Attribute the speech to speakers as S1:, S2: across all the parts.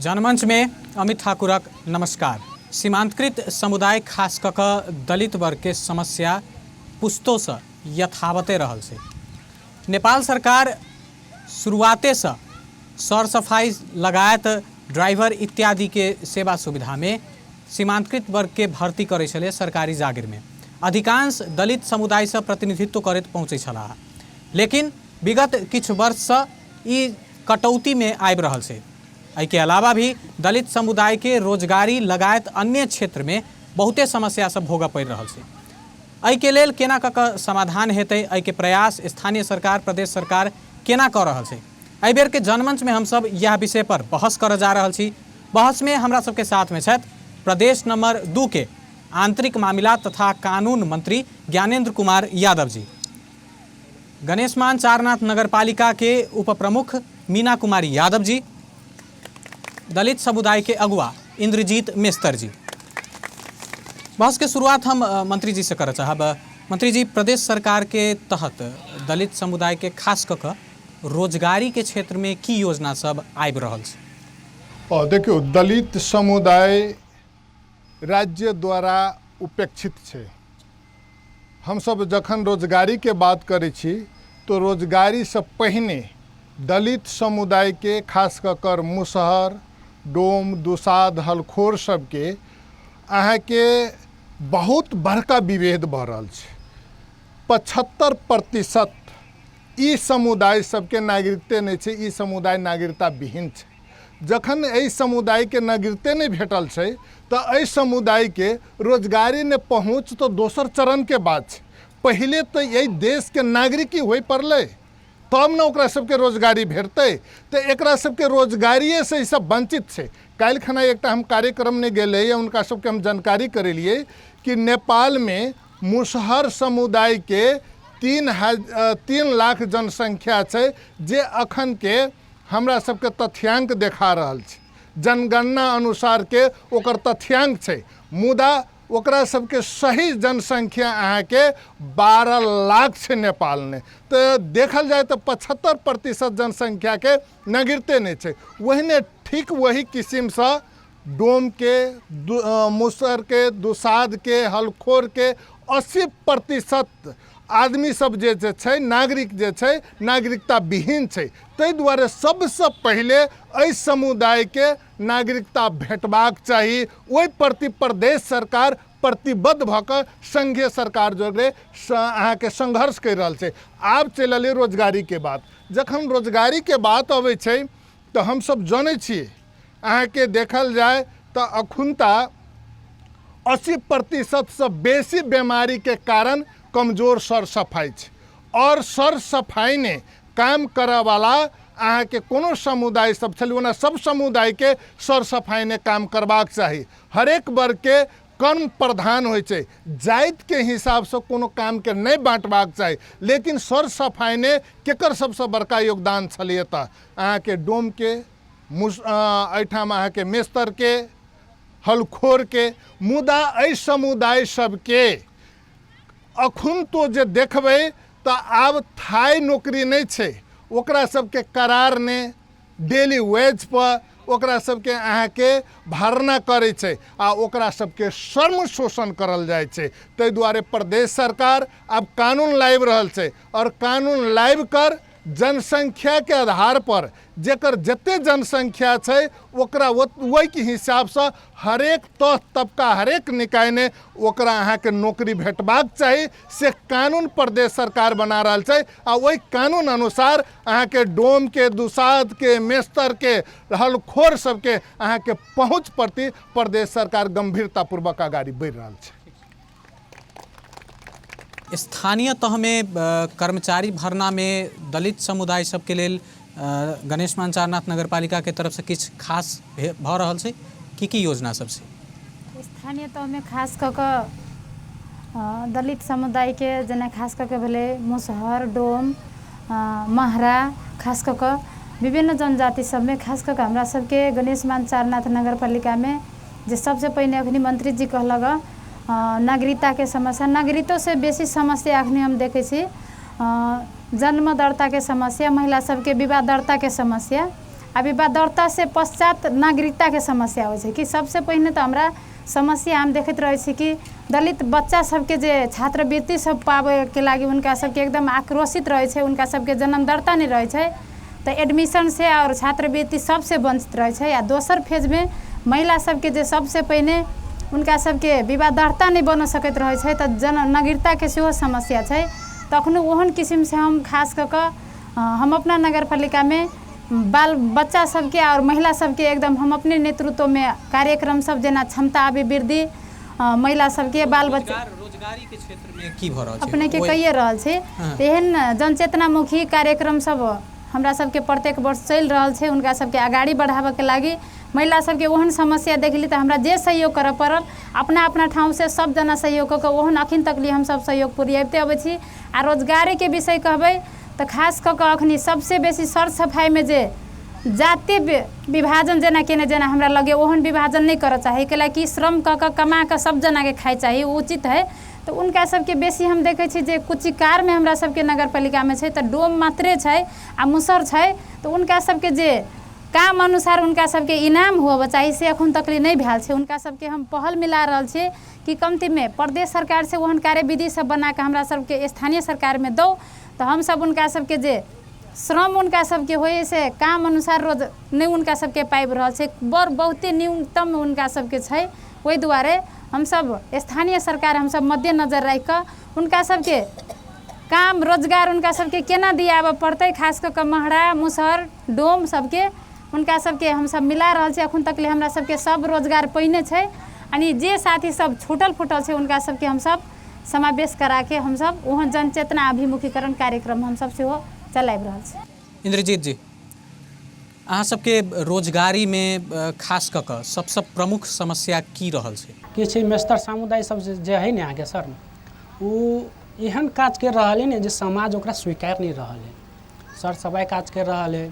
S1: जनमंच में अमित ठाकुरक नमस्कार। सीमांतकृत समुदाय खास कऽ कऽ दलित वर्गके समस्या पुस्तोसँ यथावते रहल छै। नेपाल सरकार शुरुआतेसँ सर सफाइ लगायत ड्राइवर इत्यादिके सेवा सुविधामे सीमांतकृत वर्गके भर्ती करै छलै। सरकारी जागिरमे अधिकांश दलित समुदायसँ प्रतिनिधित्व करैत पहुँचै छलाह, लेकिन विगत किछु वर्षसँ ई कटौतीमे आबि रहल छै। एहिके अलावा भी दलित समुदायके रोजगारी लगायत अन्य क्षेत्रमे बहुते समस्या सब भोगऽ पड़ि रहल छै। एहिके लेल केना कऽ कऽ समाधान हेतै, एहिके प्रयास स्थानीय सरकार, प्रदेश सरकार केना कऽ रहल छै, एहि बेरके जनमंचमे हमसब इएह विषय पर बहस करऽ जा रहल छी। बहसमे हमरा सबके साथमे छथि प्रदेश नंबर 2 के आंतरिक मामिला तथा कानून मंत्री ज्ञानेंद्र कुमार यादव जी, गणेशमान चारनाथ नगरपालिका के उप प्रमुख मीना कुमारी यादव जी, दलित समुदाय के अगुआ इंद्रजीत मेस्तर जी। बहस के शुरुआत हम मंत्री जी से करऽ चाहब। मंत्री जी, प्रदेश सरकार के तहत दलित समुदाय के खास कऽ कऽ रोजगारी के क्षेत्र में की योजना सब आबि रहल छै?
S2: देखियौ, दलित समुदाय राज्य द्वारा उपेक्षित छै। हमसब जखन रोजगारीके बात करै छी तऽ रोजगारीसँ पहिने दलित समुदायके खास कऽ कर मुसहर, डोम, दुसाध, हलखोर सबके अहाँके बहुत बड़का विभेद भऽ रहल छै। 75% ई समुदाय सबके नागरिकते नहि छै, ई समुदाय नागरिकता विहीन छै। जखन एहि समुदायके नागरिकते नहि भेटल छै तऽ एहि समुदायके रोजगारी ने पहुँच तऽ दोसर चरणके बात छै। पहिले तऽ एहि देशके नागरिकी होइ पड़लै तब ने ओकरा सबके रोजगारी भेटतै। तऽ एकरा सबके रोजगारिएसँ ई सब वञ्चित छै। काल्हि खना एकटा हम कार्यक्रममे गेल रहियै, हुनका सबके हम जानकारी करेलियै कि नेपालमे मुसहर समुदायके 3 लाख जनसंख्या छै, जे अखनके हमरा सबके तथ्यांक देखा रहल छै, जनगणना अनुसारके ओकर तथ्यांक छै, मुदा ओकरा सबके सही जनसंख्या अहाँके 12 लाख छै नेपालमे। तऽ देखल जाय तऽ 75% जनसंख्याके नागरिकते नहि छै। ओहिने ठीक वही किसिमसँ डोमके, मुसहरके, दुसाधके, हलखोरके 80% आदमी सब जे छै नागरिक जे छै नागरिकता विहीन छै। ताहि दुआरे सबसँ पहिले एहि समुदायके नागरिकता भेटबाक चाही। ओहि प्रति प्रदेश सरकार प्रतिबद्ध भऽ कऽ संघीय सरकार जोड़े अहाँके संघर्ष करि रहल छै। आब चलि एलै रोजगारीके बात। जखन रोजगारीके बात अबै छै तऽ हमसब जनै छियै अहाँके देखल जाय तऽ अखुनता 80%सँ बेसी बेमारीके कारण कमजोर सर सफाइ छै। आओर सर सफाइने काम करऽवला अहाँके कोनो समुदाय सब छलै, ओना सब समुदायके सर सफाइने काम करबाक चाही। हरेक वर्गके कर्म प्रधान होइ छै, जातिके हिसाबसँ कोनो कामके नहि बाँटबाक चाही, लेकिन सर सफाइने केकर सबसँ बड़का योगदान छलैए तऽ अहाँके डोमके, एहिठाम अहाँके मेस्तरके, हलखोरके। मुदा एहि समुदाय सबके अखुनतो जे देखबै तऽ आब थाइ नौकरी नहि छै, ओकरा सबके करार ने डेली वेजपर ओकरा सबके अहाँके भरना करै छै आ ओकरा सबके श्रम शोषण करल जाइ छै। ताहि दुआरे प्रदेश सरकार आब कानून लाबि रहल छै आओर कानून लाबि कर जनसंख्याके आधार पर जेकर जते जनसंख्या छै ओकरा ओहिके हिसाबसँ हरेक तह तबका हरेक निकायने ओकरा अहाँके नौकरी भेटबाक चाही, से कानून प्रदेश सरकार बना रहल छै। आ ओहि कानून अनुसार अहाँके डोमके, दुसाधके, मेस्तरके, हलखोर सबके अहाँके पहुँच प्रति प्रदेश सरकार गंभीरतापूर्वक अगाडि बढ़ि रहल छै।
S1: स्थानीय तहमे कर्मचारी भरनामे दलित समुदाय सबके लेल गणेशमान चारनाथ नगरपालिकाके तरफसँ किछु खास भऽ रहल छै? की की योजना सब छै?
S3: स्थानीय तहमे खास कऽ कऽ दलित समुदायके जेना खास कऽ कऽ भेलै मुसहर, डोम, महरा, खास कऽ कऽ विभिन्न जनजाति सबमे खास कऽ कऽ हमरा सबके गणेशमान चारनाथ नगरपालिकामे जे सबसँ पहिने अखनी मंत्रीजी कहलक नागरिकताके समस्या, नागरिकतोसँ बेसी समस्या अखनी हम देखै छी जन्म दर्ताके समस्या, महिला सबके विवाह दर्ताके समस्या। आ विवाह दर्तासँ पश्चात नागरिकताके समस्या होइ छै कि सबसँ पहिने तऽ हमरा समस्या हम देखैत रहै छी कि दलित बच्चा सबके जे छात्रवृत्ति सब पाबैके लागि हुनका सबके एकदम आक्रोशित रहै छै। हुनका सबके जन्म दर्ता नहि रहै छै तऽ एडमिशन से आओर छात्रवृत्ति सबसे वञ्चित रहै छै। आ दोसर फेजमे महिला सबके जे सबसँ पहिने हुनका सबके विवाह दर्ता नहि बन सकैत रहै छै तऽ जन नागरिकताके सेहो समस्या छै। तखनो ओहन किसिमसँ हम खास कऽ कऽ हम अपना नगरपालिकामे बाल बच्चा सबके आओर महिला सबके एकदम हम अपने नेतृत्वमे कार्यक्रम सब जेना क्षमता अभिवृद्धि, महिला सबके बाल बच्चा
S1: रोजगारी के क्षेत्र में की भऽ रहल छै
S3: अपनेके कहिए रहल छी। एहन जनचेतनामुखी कार्यक्रम सब हमरा सबके प्रत्येक वर्ष चलि रहल छै। हुनका सबके अगाडि बढ़ाबऽके लागि महिला सबके ओहन समस्या देखली तऽ हमरा जे सहयोग करऽ पड़ल अपना अपना ठाउँसँ सब जना सहयोग कऽ कऽ ओहन अखन तक लिए हमसब सहयोग पुरियाबिते अबै छी। आ रोजगारीके विषय कहबै तऽ खास कऽ कऽ अखनी सबसँ बेसी सर सफाइमे जे जाति विभाजन जेना केने जेना हमरा लगे ओहन विभाजन नहि करऽ चाही, कैलाकि श्रम कऽ कऽ कमा कऽ सब जनाके खाइ चाही, ओ उचित है। तऽ हुनका सबके बेसी हम देखै छी जे कुचिकारमे हमरा सबके नगरपालिकामे छै तऽ डोम मात्रे छै आ मुसहर छै, तऽ हुनका सबके जे काम अनुसार हुनका सबके इनाम होबऽ चाही से एखन तक नहि भेल छै। हुनका सबके हम पहल मिला रहल छी कि कम्तीमे प्रदेश सरकारसँ ओहन कार्यविधि सब बनाकऽ हमरा सबके स्थानीय सरकारमे दौ तऽ हमसब हुनका सबके जे श्रम हुनका सबके होइ से काम अनुसार रोज नहि हुनका सबके पाबि रहल छै, बड़ बहुते न्यूनतम हुनका सबके छै। ओहि दुआरे हमसब स्थानीय सरकार हमसब मद्देनजर राखिकऽ हुनका सबके काम रोजगार हुनका सबके केना दियाबऽ पड़तै, खास कऽ कऽ महरा मुसहर डोम सबके हुनका सबके हमसब मिला रहल छी। एखन तक ले हमरा सबके सब रोजगार पहिने छै, अनि जे साथी सब छुटल फुटल छै हुनका सबके हमसब समावेश कराके हमसब ओहन जनचेतना अभिमुखीकरण कार्यक्रम हमसब सेहो चलाबि रहल छी।
S1: इंद्रजीत जी, अहाँ सबके रोजगारीमे खास कऽ कऽ सबसँ प्रमुख समस्या की रहल छै?
S4: की छै मेस्तर समुदाय सब जे है ने अहाँके सर, ओ एहन काज कर रहल है ने जे समाज ओकरा स्वीकार नहि रहल है। सर सफाइ काज कर रहल है,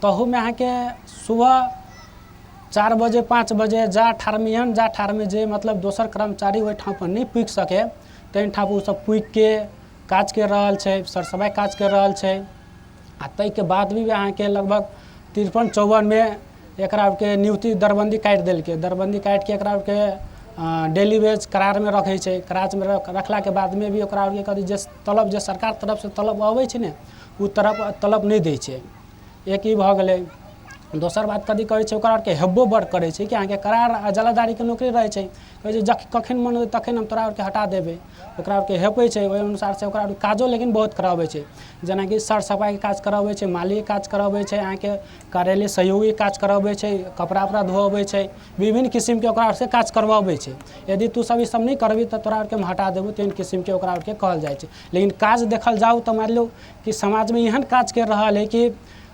S4: तहूमे अहाँके सुबह 4 बजे 5 बजे जा ठारमे एहन जा ठारमे जे मतलब दोसर कर्मचारी ओहि ठाम पर नहि पुगि सके तेहन ठाम पर ओसब पुगिके काज कर रहल छै, सर सफाइ काज कर रहल छै। आ ताहिके बाद भी अहाँके लगभग 53 54 मे एकरा आरके नियुक्ति दरबन्दी काटि देलकै। दरबन्दी काटिके एकरा आरके डेली वेज करारमे रखै छै। करारमे रखलाके बादमे भी ओकरा आरके कथी जे तलब जे सरकार तरफसँ तलब अबै छै ने ओ तलब नहि दै छै। एक ई भऽ गेलै। दोसर बात कथी करै छै ओकरा आरके हेब्बो बड़ करै छै कि अहाँके करार आ जलाधारीके नौकरी रहै छै, कहै छै जख कखन मन होतै तखन हम तोरा आरके हटा देबै। ओकरा आरके हेपै छै, ओहि अनुसारसँ ओकरा आरके काजो लेकिन बहुत कराबै छै, जेनाकि सर सफाइके काज कराबै छै, मालीके काज कराबै छै, अहाँके कार्यालय सहयोगीके काज कराबै छै, कपड़ा उपड़ा धोअबै छै, विभिन्न किसिमके ओकरा आरसँ काज करबाबै छै। यदि तू सब ई सब नहि करबही तऽ तोरा आरके हम हटा देबौ, तेहन किसिमके ओकरा आरके कहल जाइ छै। लेकिन काज देखल जाउ तऽ मानि लियौ कि समाजमे एहन काज करि रहल है कि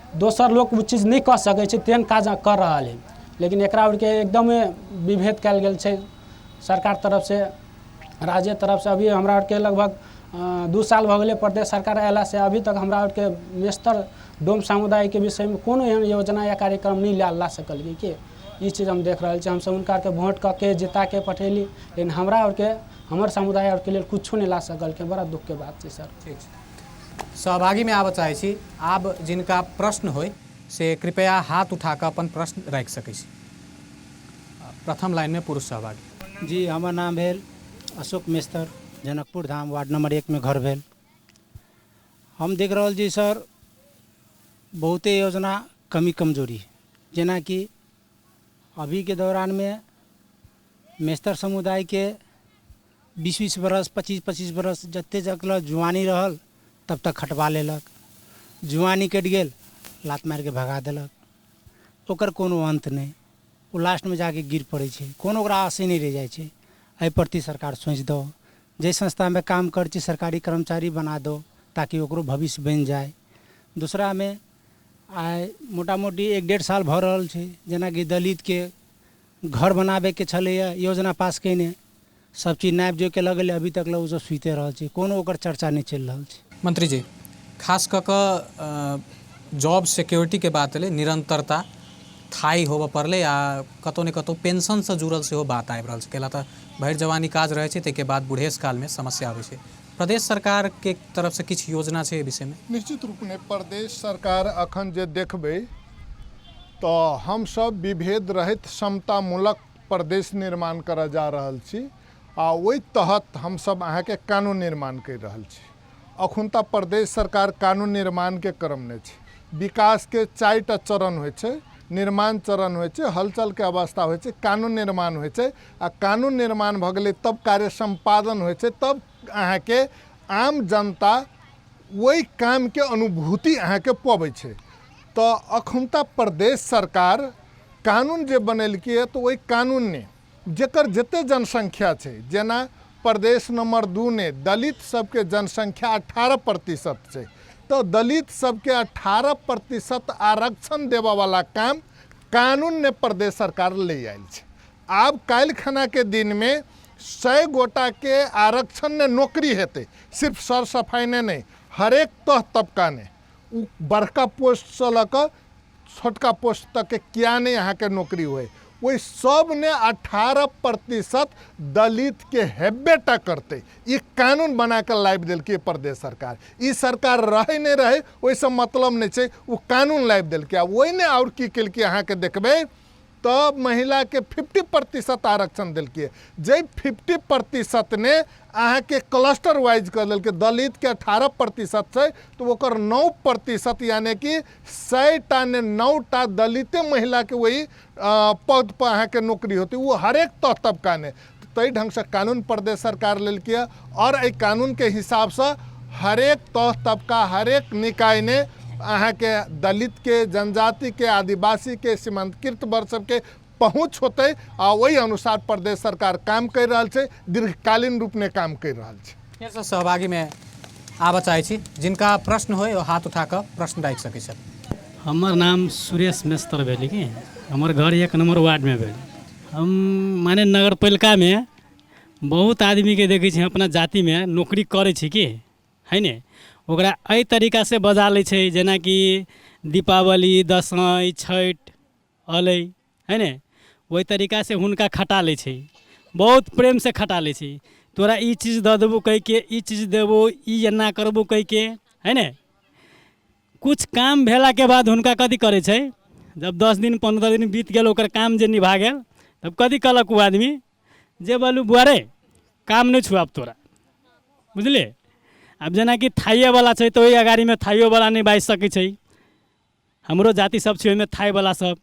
S4: दोसर लोक ओ चीज नहि कऽ सकै छै तेहन काज कऽ रहल है। लेकिन एकरा आरके एकदमे विभेद कयल गेल छै सरकार तरफसँ, राज्य तरफसँ। अभी हमरा आरके लगभग 2 साल भऽ गेलै प्रदेश सरकार अयलासँ, अभी तक हमरा आरके मेस्तर डोम समुदायके विषयमे कोनो एहन योजना या कार्यक्रम नहि ला सकलियै कि ई चीज हम देख रहल छी। हमसब हुनका आरके वोट कऽ के जिताके पठेली, लेकिन हमरा आरके हमर समुदाय आरके लेल कुछो नहि ला सकलकै। बड़ा दुखके बात छै सर।
S1: ठीक छै, सहभागीमे आबऽ चाहै छी। आब जिनका प्रश्न होइ से कृपया हाथ उठा कऽ अपन प्रश्न राखि सकै छी। प्रथम लाइनमे पुरुष सहभागी।
S5: जी, हमर नाम भेल अशोक मेस्तर, जनकपुर धाम वार्ड नंबर 1 में घर भेल। हम देख रहल छी सर बहुते योजना कमी कमजोरी, जेनाकि अभीके दौरानमे मेस्तर समुदायके 20-20 बरस 25-25 बरस जते जकल जुआनी रहल तब तक खटबा लेलक, जुआनी कटि गेल लात मारिके भगा देलक, ओकर कोनो अन्त नहि, ओ लास्टमे जाके गिर पड़ै छै, कोनो ओकरा आशे नहि रहि जाइ छै। एहि प्रति सरकार सोचि दो, जाहि संस्थामे काम करै छै सरकारी कर्मचारी बना दो ताकि ओकरो भविष्य बनि जाय। दूसरामे आइ मोटा मोटी 1-1.5 साल भऽ रहल छै, जेनाकि दलितके घर बनाबैके छलैए योजना पास कयने, सब चीज नापि जोखिके लऽ गेलै, अभी तक लए ओसब सुतिए रहल छै, कोनो ओकर चर्चा नहि चलि रहल छै।
S1: मंत्री जी, खास कऽ कऽ जॉब सिक्योरिटीके बात एलै, निरन्तरता थाई होबऽ पड़लै आ कतहु ने कतहु पेंशनसँ जुड़ल सेहो बात आबि रहल छै। कैला तऽ भरि जवानी काज रहै छै, ताहिके बाद बुढ़ेस कालमे समस्या आबै छै। प्रदेश सरकारके तरफसँ किछु योजना छै एहि विषयमे?
S2: निश्चित रूपमे प्रदेश सरकार अखन जे देखबै तऽ हमसभ विभेद रहित समतामूलक प्रदेश निर्माण करऽ जा रहल छी आ ओहि तहत हमसभ अहाँके कानून निर्माण करि रहल छी। अखुनता प्रदेश सरकार कानून निर्माणके क्रममे छै। विकासके 4टा चरण होइ छै, निर्माण चरण होइ छै, हलचलके अवस्था होइ छै, कानून निर्माण होइ छै आ कानून निर्माण भऽ गेलै तब कार्य सम्पादन होइ छै, तब अहाँके आम जनता ओहि कामके अनुभूति अहाँके पबै छै। तऽ अखुनता प्रदेश सरकार कानून जे बनेलकै तऽ ओहि कानूनमे जकर जते जनसंख्या छै, जेना प्रदेश नंबर 2 ने दलित सबके जनसंख्या 18% छै, तऽ दलित सबके 18% आरक्षण देबऽवला काम कानून ने प्रदेश सरकार ले आयल छै। आब काल्हि खनाके दिनमे 100 गोटाके आरक्षण ने नौकरी हेतै, सिर्फ सर सफाइ ने नहि, हरेक तह तबका ने, ओ बड़का पोस्टसँ लऽ कऽ छोटका पोस्ट तकके किया नहि अहाँके नौकरी होइ, ओहि सब ने 18% दलितके हेबे टा करतै। ई कानून बना कऽ लाबि देलकै प्रदेश सरकार। ई सरकार रहै नहि रहै ओहिसँ मतलब नहि छै, ओ कानून लाबि देलकै। आ ओहिने आओर की केलकै अहाँके देखबै तऽ महिलाके 50% आरक्षण देलकै, जाहि 50% ने अहाँके क्लस्टर वाइज कऽ देलकै। दलितके 18% छै तऽ ओकर 9% यानी कि 100टा ने 9टा दलिते महिलाके वही पद पर अहाँके नौकरी होतै, ओ हरेक तह तबका ने। ताहि ढङ्गसँ कानून प्रदेश सरकार लेलकै आओर एहि कानूनके हिसाबसँ हरेक तह तबका हरेक निकाय ने अहाँके दलितके, जनजातिके, आदिवासीके, सीमांतकृत वर्ग सबके पहुँच होतै आ ओहि अनुसार प्रदेश सरकार काम करि रहल छै, दीर्घकालीन रूपमे काम करि रहल छै। फेरसँ
S1: सहभागीमे आबऽ चाहै छी, जिनका प्रश्न होय ओ हाथ उठा कऽ प्रश्न राखि सकै छथि।
S6: हमर नाम सुरेश मेस्तर भेल कि हमर घर 1 नम्बर वार्डमे भेल। हम माने नगरपालिकामे बहुत आदमीके देखै छी अपना जातिमे नौकरी करै छै कि है ने, ओकरा एहि तरीकासँ बजा लै छै जेनाकि दीपावली, दशैँ, छठि अलै है ने, ओहि तरीकासँ हुनका खटा लै छै, बहुत प्रेमसँ खटा लै छै। तोरा ई चीज दऽ देबौ कहिके, ई चीज देबौ, ई एना करबौ कहिके है ने। कुछ काम भेलाके बाद हुनका कथी करै छै, जब 10 दिन 15 दिन बीत गेल, ओकर काम जे निभा गेल, तब कथी कहलक ओ आदमी जे बोलू बुआ रे काम नहि छौ आब तोरा, बुझलियै। आब जेनाकि थाइएवला छै तऽ ओहि अगाड़ीमे थाइयोवला नहि बाजि सकै छै, हमरो जाति सब छै ओहिमे थाइवला सब।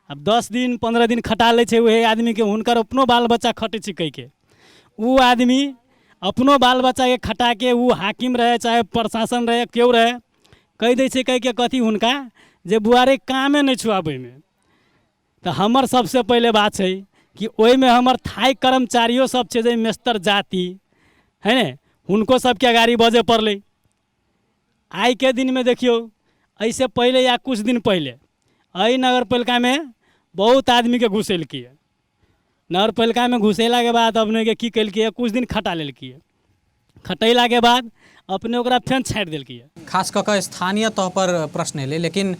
S6: आब 10 दिन 15 दिन खटा लै छै ओहि आदमीके, हुनकर अपनो बाल बच्चा खटै छै कहिके, ओ आदमी अपनो बाल बच्चाके खटाके, ओ हाकिम रहै चाहे प्रशासन रहै केओ रहै, कहि दै छै कहिके कथी हुनका जे बुआ रे कामे नहि छौ आब ओहिमे। तऽ हमर सबसँ पहिले बात छै कि ओहिमे हमर थाइ कर्मचारियो सब छै जे मेस्तर जाति है ने, हुनको सबके अगाड़ी बजऽ पड़लै। आइके दिनमे देखियौ, एहिसँ पहिले या किछु दिन पहिले एहि नगरपालिकामे बहुत आदमीके घुसेलकै। नगरपालिकामे घुसेलाके बाद अपनेके की केलकै, किछु दिन खटा लेलकै, खटेलाके बाद अपने ओकरा फेर छाँटि देलकै।
S1: खास कऽ कऽ स्थानीय तह पर प्रश्न एलै, लेकिन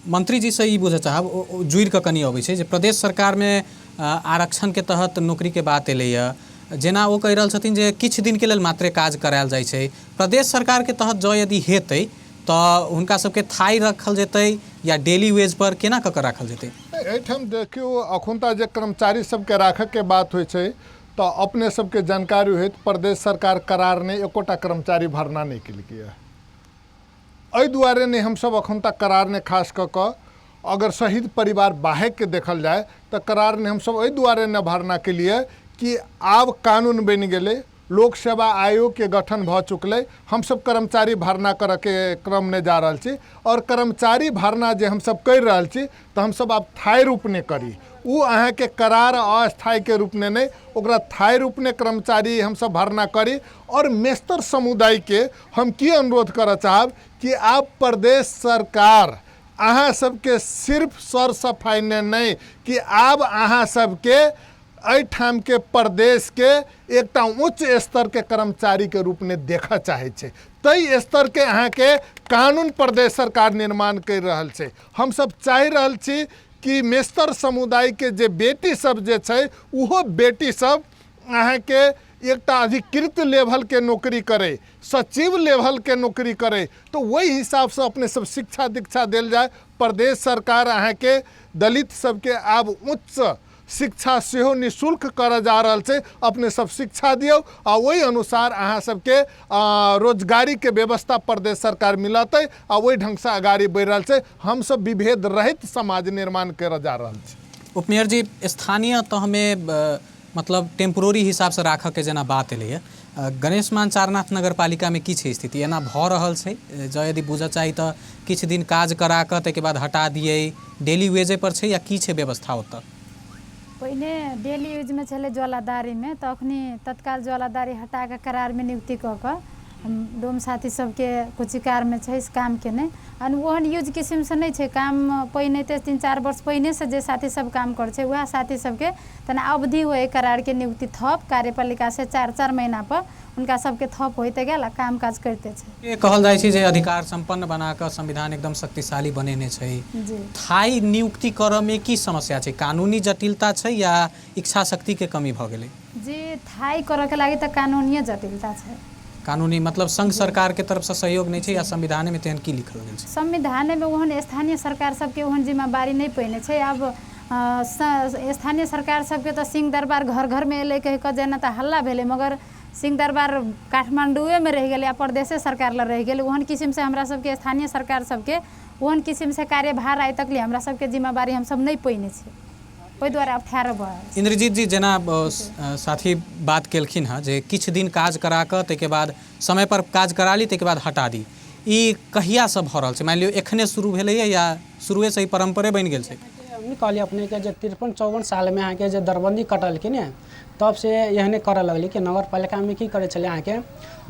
S1: मंत्रीजीसँ ई बुझऽ चाहब, जुड़ि कऽ कनि अबै छै जे प्रदेश सरकारमे आरक्षणके तहत नौकरीके बात एलैए, जेना ओ कहि रहल छथिन जे किछु दिनके लेल मात्रे काज करायल जाइ छै, प्रदेश सरकारके तहत जँ यदि हेतै तऽ हुनका सबके थाइ रखल जेतै या डेली वेज पर केना कऽ कऽ राखल जेतै?
S2: एहिठाम देखियौ, अखुनता जे कर्मचारी सबके राखऽके बात होइ छै तऽ अपने सबके जानकारी होइत प्रदेश सरकार करार नहि एकोटा कर्मचारी भरना नहि केलकै। एहि दुआरे नहि हमसब अखन तक करार नहि, खास कऽ कऽ अगर शहीद परिवार बाहेकके देखल जाय तऽ करार नहि हमसब एहि दुआरे नहि भरना केलिए कि आब कानून बनि गेलै, लोक सेवा आयोगके गठन भऽ चुकलै, हमसब कर्मचारी भरना करऽके क्रममे जा रहल छी आओर कर्मचारी भरना जे हमसब करि रहल छी तऽ हमसब आब थाइ रूपमे करी, ओ अहाँके करार अस्थायीके रूपमे नहि, ओकरा थाइ रूपमे कर्मचारी हमसब भरना करी। आओर मेस्तर समुदायके हम की अनुरोध करऽ चाहब कि आब प्रदेश सरकार अहाँ सबके सिर्फ सर सफाइ नहि, कि आब अहाँ सबके एहिठामके प्रदेशके एकटा उच्च स्तरके कर्मचारीके रूपमे देखऽ चाहै छै, ताहि स्तरके अहाँके कानून प्रदेश सरकार निर्माण करि रहल छै। हमसब चाहि रहल छी कि मेस्तर समुदायके जे बेटी सब जे छै ओहो बेटी सब अहाँके एकटा अधिकृत लेवलके नौकरी करै, सचिव लेवलके नौकरी करै, तऽ ओहि हिसाबसँ अपने सब शिक्षा दीक्षा देल जाय। प्रदेश सरकार अहाँके दलित सबके आब उच्च शिक्षा सेहो निःशुल्क करऽ जा रहल छै। अपने सब शिक्षा दियौ आ ओहि अनुसार अहाँ सबके रोजगारीके व्यवस्था प्रदेश सरकार मिलतै आ ओहि ढङ्गसँ अगाडि बढ़ि रहल छै। हमसब विभेद रहित समाज निर्माण करऽ जा रहल छी।
S1: उपमेयर जी, स्थानीय तहमे मतलब टेम्पोररी हिसाबसँ राखऽके जेना बात एलैए, गणेशमान चारनाथ नगरपालिकामे की छै स्थिति? एना भऽ रहल छै? जँ यदि बुझऽ चाही तऽ किछु दिन काज करा कऽ ताहिके बाद हटा दियै, डेली वेजे पर छै या की छै व्यवस्था ओतऽ?
S3: पहिने डेली यूजमे छलै ज्वालादारीमे, तऽ अखनी तत्काल ज्वालादारी हटा कऽ करारमे नियुक्ति कऽ कऽ डोम साथी सबके कुचिकारमे छै काम केने। आ ओहन यूज किसिमसँ नहि छै काम। पहिने तऽ 3-4 वर्ष पहिनेसँ जे साथी सब काम करै छै, उएह साथी सबके तेना अवधि होइ करारके नियुक्ति थप कार्यपालिकासँ 4-4 महीनापर हुनका सबके थप होइते गेल आ काम काज करिते छै।
S1: के कहल जाइ छै जे अधिकार सम्पन्न बना कऽ संविधान एकदम शक्तिशाली बनेने छै
S3: जी।
S1: थाई नियुक्ति करऽमे की समस्या छै? कानूनी जटिलता छै या इच्छा शक्तिके कमी भऽ गेलै?
S3: जी, थाई करऽके लागि तऽ कानूनीय जटिलता छै।
S1: कानूनी मतलब संघ सरकारके तरफसँ सहयोग नहि छै या संविधानेमे तेहन की लिखल गेल छै?
S3: संविधानेमे ओहन स्थानीय सरकार सबके ओहन जिम्मेवारी नहि पहिने छै। आब स्थानीय सरकार सबके तऽ सिंह दरबार घर घरमे एलै कहि कऽ जेना तऽ हल्ला भेलै, मगर सिंह दरबार काठमाण्डुएमे रहि गेलै आ प्रदेशे सरकार लग रहि गेलै। ओहन किसिमसँ हमरा सबके स्थानीय सरकार सबके ओहन किसिमसँ कार्यभार आइ तक ले हमरा सबके जिम्मेवारी हमसब नहि पहिने छी, ओहि दुआरे अप्ठ्यारो भऽ रहल छै।
S1: इन्द्रजीत जी, जेना साथी बात केलखिन हँ जे किछु दिन काज करा कऽ ताहिके बाद समय पर काज करा ली, ताहिके बाद हटा दी, ई कहियासँ भऽ रहल छै? मानि लियौ एखने शुरू भेलैए या शुरुएसँ ई परम्परे बनि गेल छै?
S4: हम नहि कहलियै अपनेके जे 53-54 सालमे अहाँके जे दरबन्दी कटलखिन हँ, तबसँ एहने करऽ लगलै कि नगरपालिकामे की करै छलै अहाँके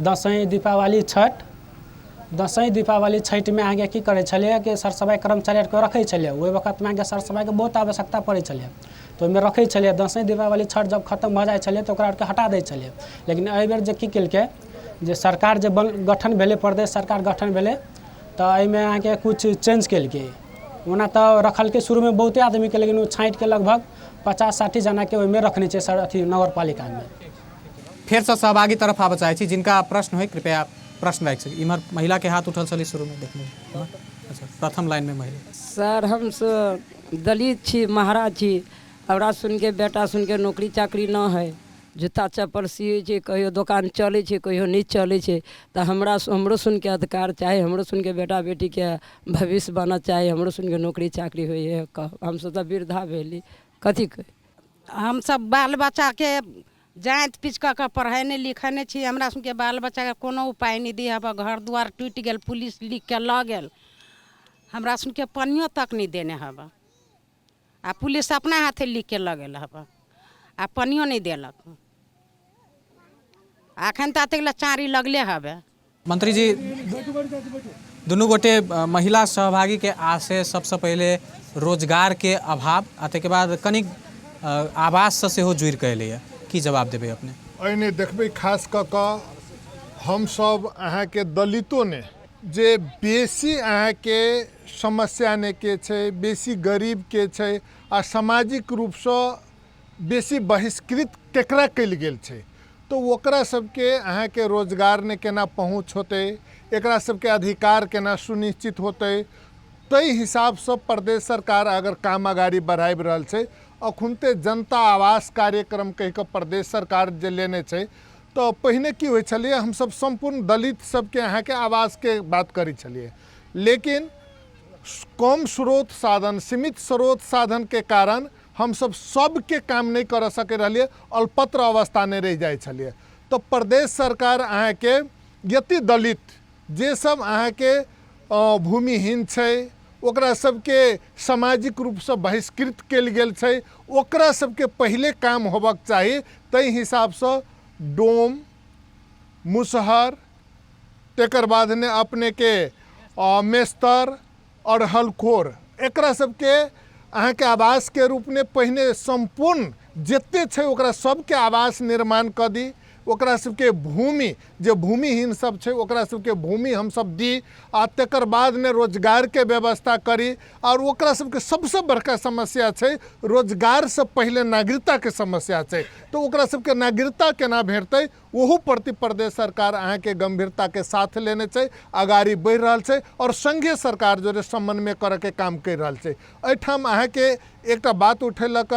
S4: दसैँ दीपावली छठि, दसैँ दीपावली छठिमे अहाँके की करै छलै कि सर सफाइ कर्मचारी आरके रखै छलै। ओहि वक्तमे अहाँके सर सफाइके बहुत आवश्यकता पड़ै छलै, तऽ ओहिमे रखै छलै। दसैँ दीपावली छठि जब खतम भऽ जाइ छलै तऽ ओकरा आरके हटा दै छलै। लेकिन एहिबेर जे की केलकै जे सरकार जे बन गठन भेलै, प्रदेश सरकार गठन भेलै, तऽ एहिमे अहाँके किछु चेंज केलकै। ओना तऽ रखलकै शुरूमे बहुते आदमीके, लेकिन ओ छाँटिके लगभग 50-60 जनाके ओहिमे रखने छै सर अथी नगरपालिकामे।
S1: फेरसँ सहभागी तरफ आबऽ चाहै छी, जिनका प्रश्न होइ कृपया प्रश्न राखि सकी। इम्हर महिलाके हाथ उठल छलै शुरूमे देखने। अच्छा, प्रथम लाइनमे महिला।
S7: सर, हम दलित छी, महाराज छी। हमरा सुनके बेटा सुनके नौकरी चाकरी न है, जूता चप्पल सियै छै, कहियो दोकान चलै छै, कहियो नहि चलै छै। तऽ हमरा हमरो सुनके अधिकार चाही, हमरो सुनके बेटा बेटीके भविष्य बनऽ चाही, हमरो सुनके नौकरी चाकरी होइ है। हमसब तऽ वृद्धा भेली, कथी कही।
S8: हमसब बाल बच्चाके जाँति पीच कऽ कऽ पढ़ेने लिखेने छी। हमरा सबके बाल बच्चाके कोनो उपाय नहि दिहब। घर दुआर टूटि गेल, पुलिस लिख कऽ लऽ गेल, हमरा सबके पन्नियो तक नहि देने हब आ पुलिस अपना हाथे लिख के लऽ गेल हब आ पन्नियो नहि देलक। अखन तऽ एतेक लए चारी लगले हबे।
S1: मंत्री जी, दुनू गोटे महिला सहभागी के आशय सबसँ पहिले रोजगार के अभाव आ ताहिके बाद कनिक आवाससँ सेहो जुड़ि कऽ एलैए, की जवाब देबै अपने?
S2: एहिने देखबै खास कऽ कऽ हमसभ अहाँके दलितो ने जे बेसी अहाँके समस्या ने के छै, बेसी गरीबके छै आ सामाजिक रूपसँ बेसी बहिष्कृत केकरा कयल गेल छै, तऽ ओकरा सबके अहाँके रोजगार ने केना पहुँच होतै, एकरा सबके अधिकार केना सुनिश्चित होतै, ताहि हिसाबसँ प्रदेश सरकार अगर काम अगाडि बढ़ाबि रहल छै। अखुनते जनता आवास कार्यक्रम कहि कऽ प्रदेश सरकार जे लेने छै, तऽ पहिने की होइ छलैए, हमसब सम्पूर्ण दलित सबके अहाँके आवासके बात करै छलियै, लेकिन कम स्रोत साधन, सीमित स्रोत साधनके कारण हमसब सबके काम नहि करऽ सकै रहलियै, अल्पत्र अवस्था नहि रहि जाइ छलियै। तऽ प्रदेश सरकार अहाँके यति दलित जे सब अहाँके भूमिहीन छै, ओकरा सबके सामाजिक रूपसँ बहिष्कृत कयल गेल छै, ओकरा सबके पहिले काम होबक चाही। ताहि हिसाबसँ डोम, मुसहर, तकर बाद ने अपनेके मेस्तर आओर हलखोर, एकरा सबके अहाँके आवासके रूपमे पहिने सम्पूर्ण जते छै ओकरा सबके आवास निर्माण कऽ दी। ओकरा सबके भूमि, जे भूमिहीन सब छै ओकरा सबके भूमि हमसब दी आ तकर बाद ने रोजगारके व्यवस्था करी। आओर ओकरा सबके सबसँ बड़का समस्या छै रोजगारसँ पहिले नागरिकताके समस्या छै, तऽ ओकरा सबके नागरिकता केना भेटतै ओहू प्रति प्रदेश सरकार अहाँके गंभीरताके साथ लेने छै, अगाड़ी बढ़ि रहल छै आओर संघीय सरकार जोड़े समन्वय करऽके काम करि रहल छै। एहिठाम अहाँके एकटा बात उठेलक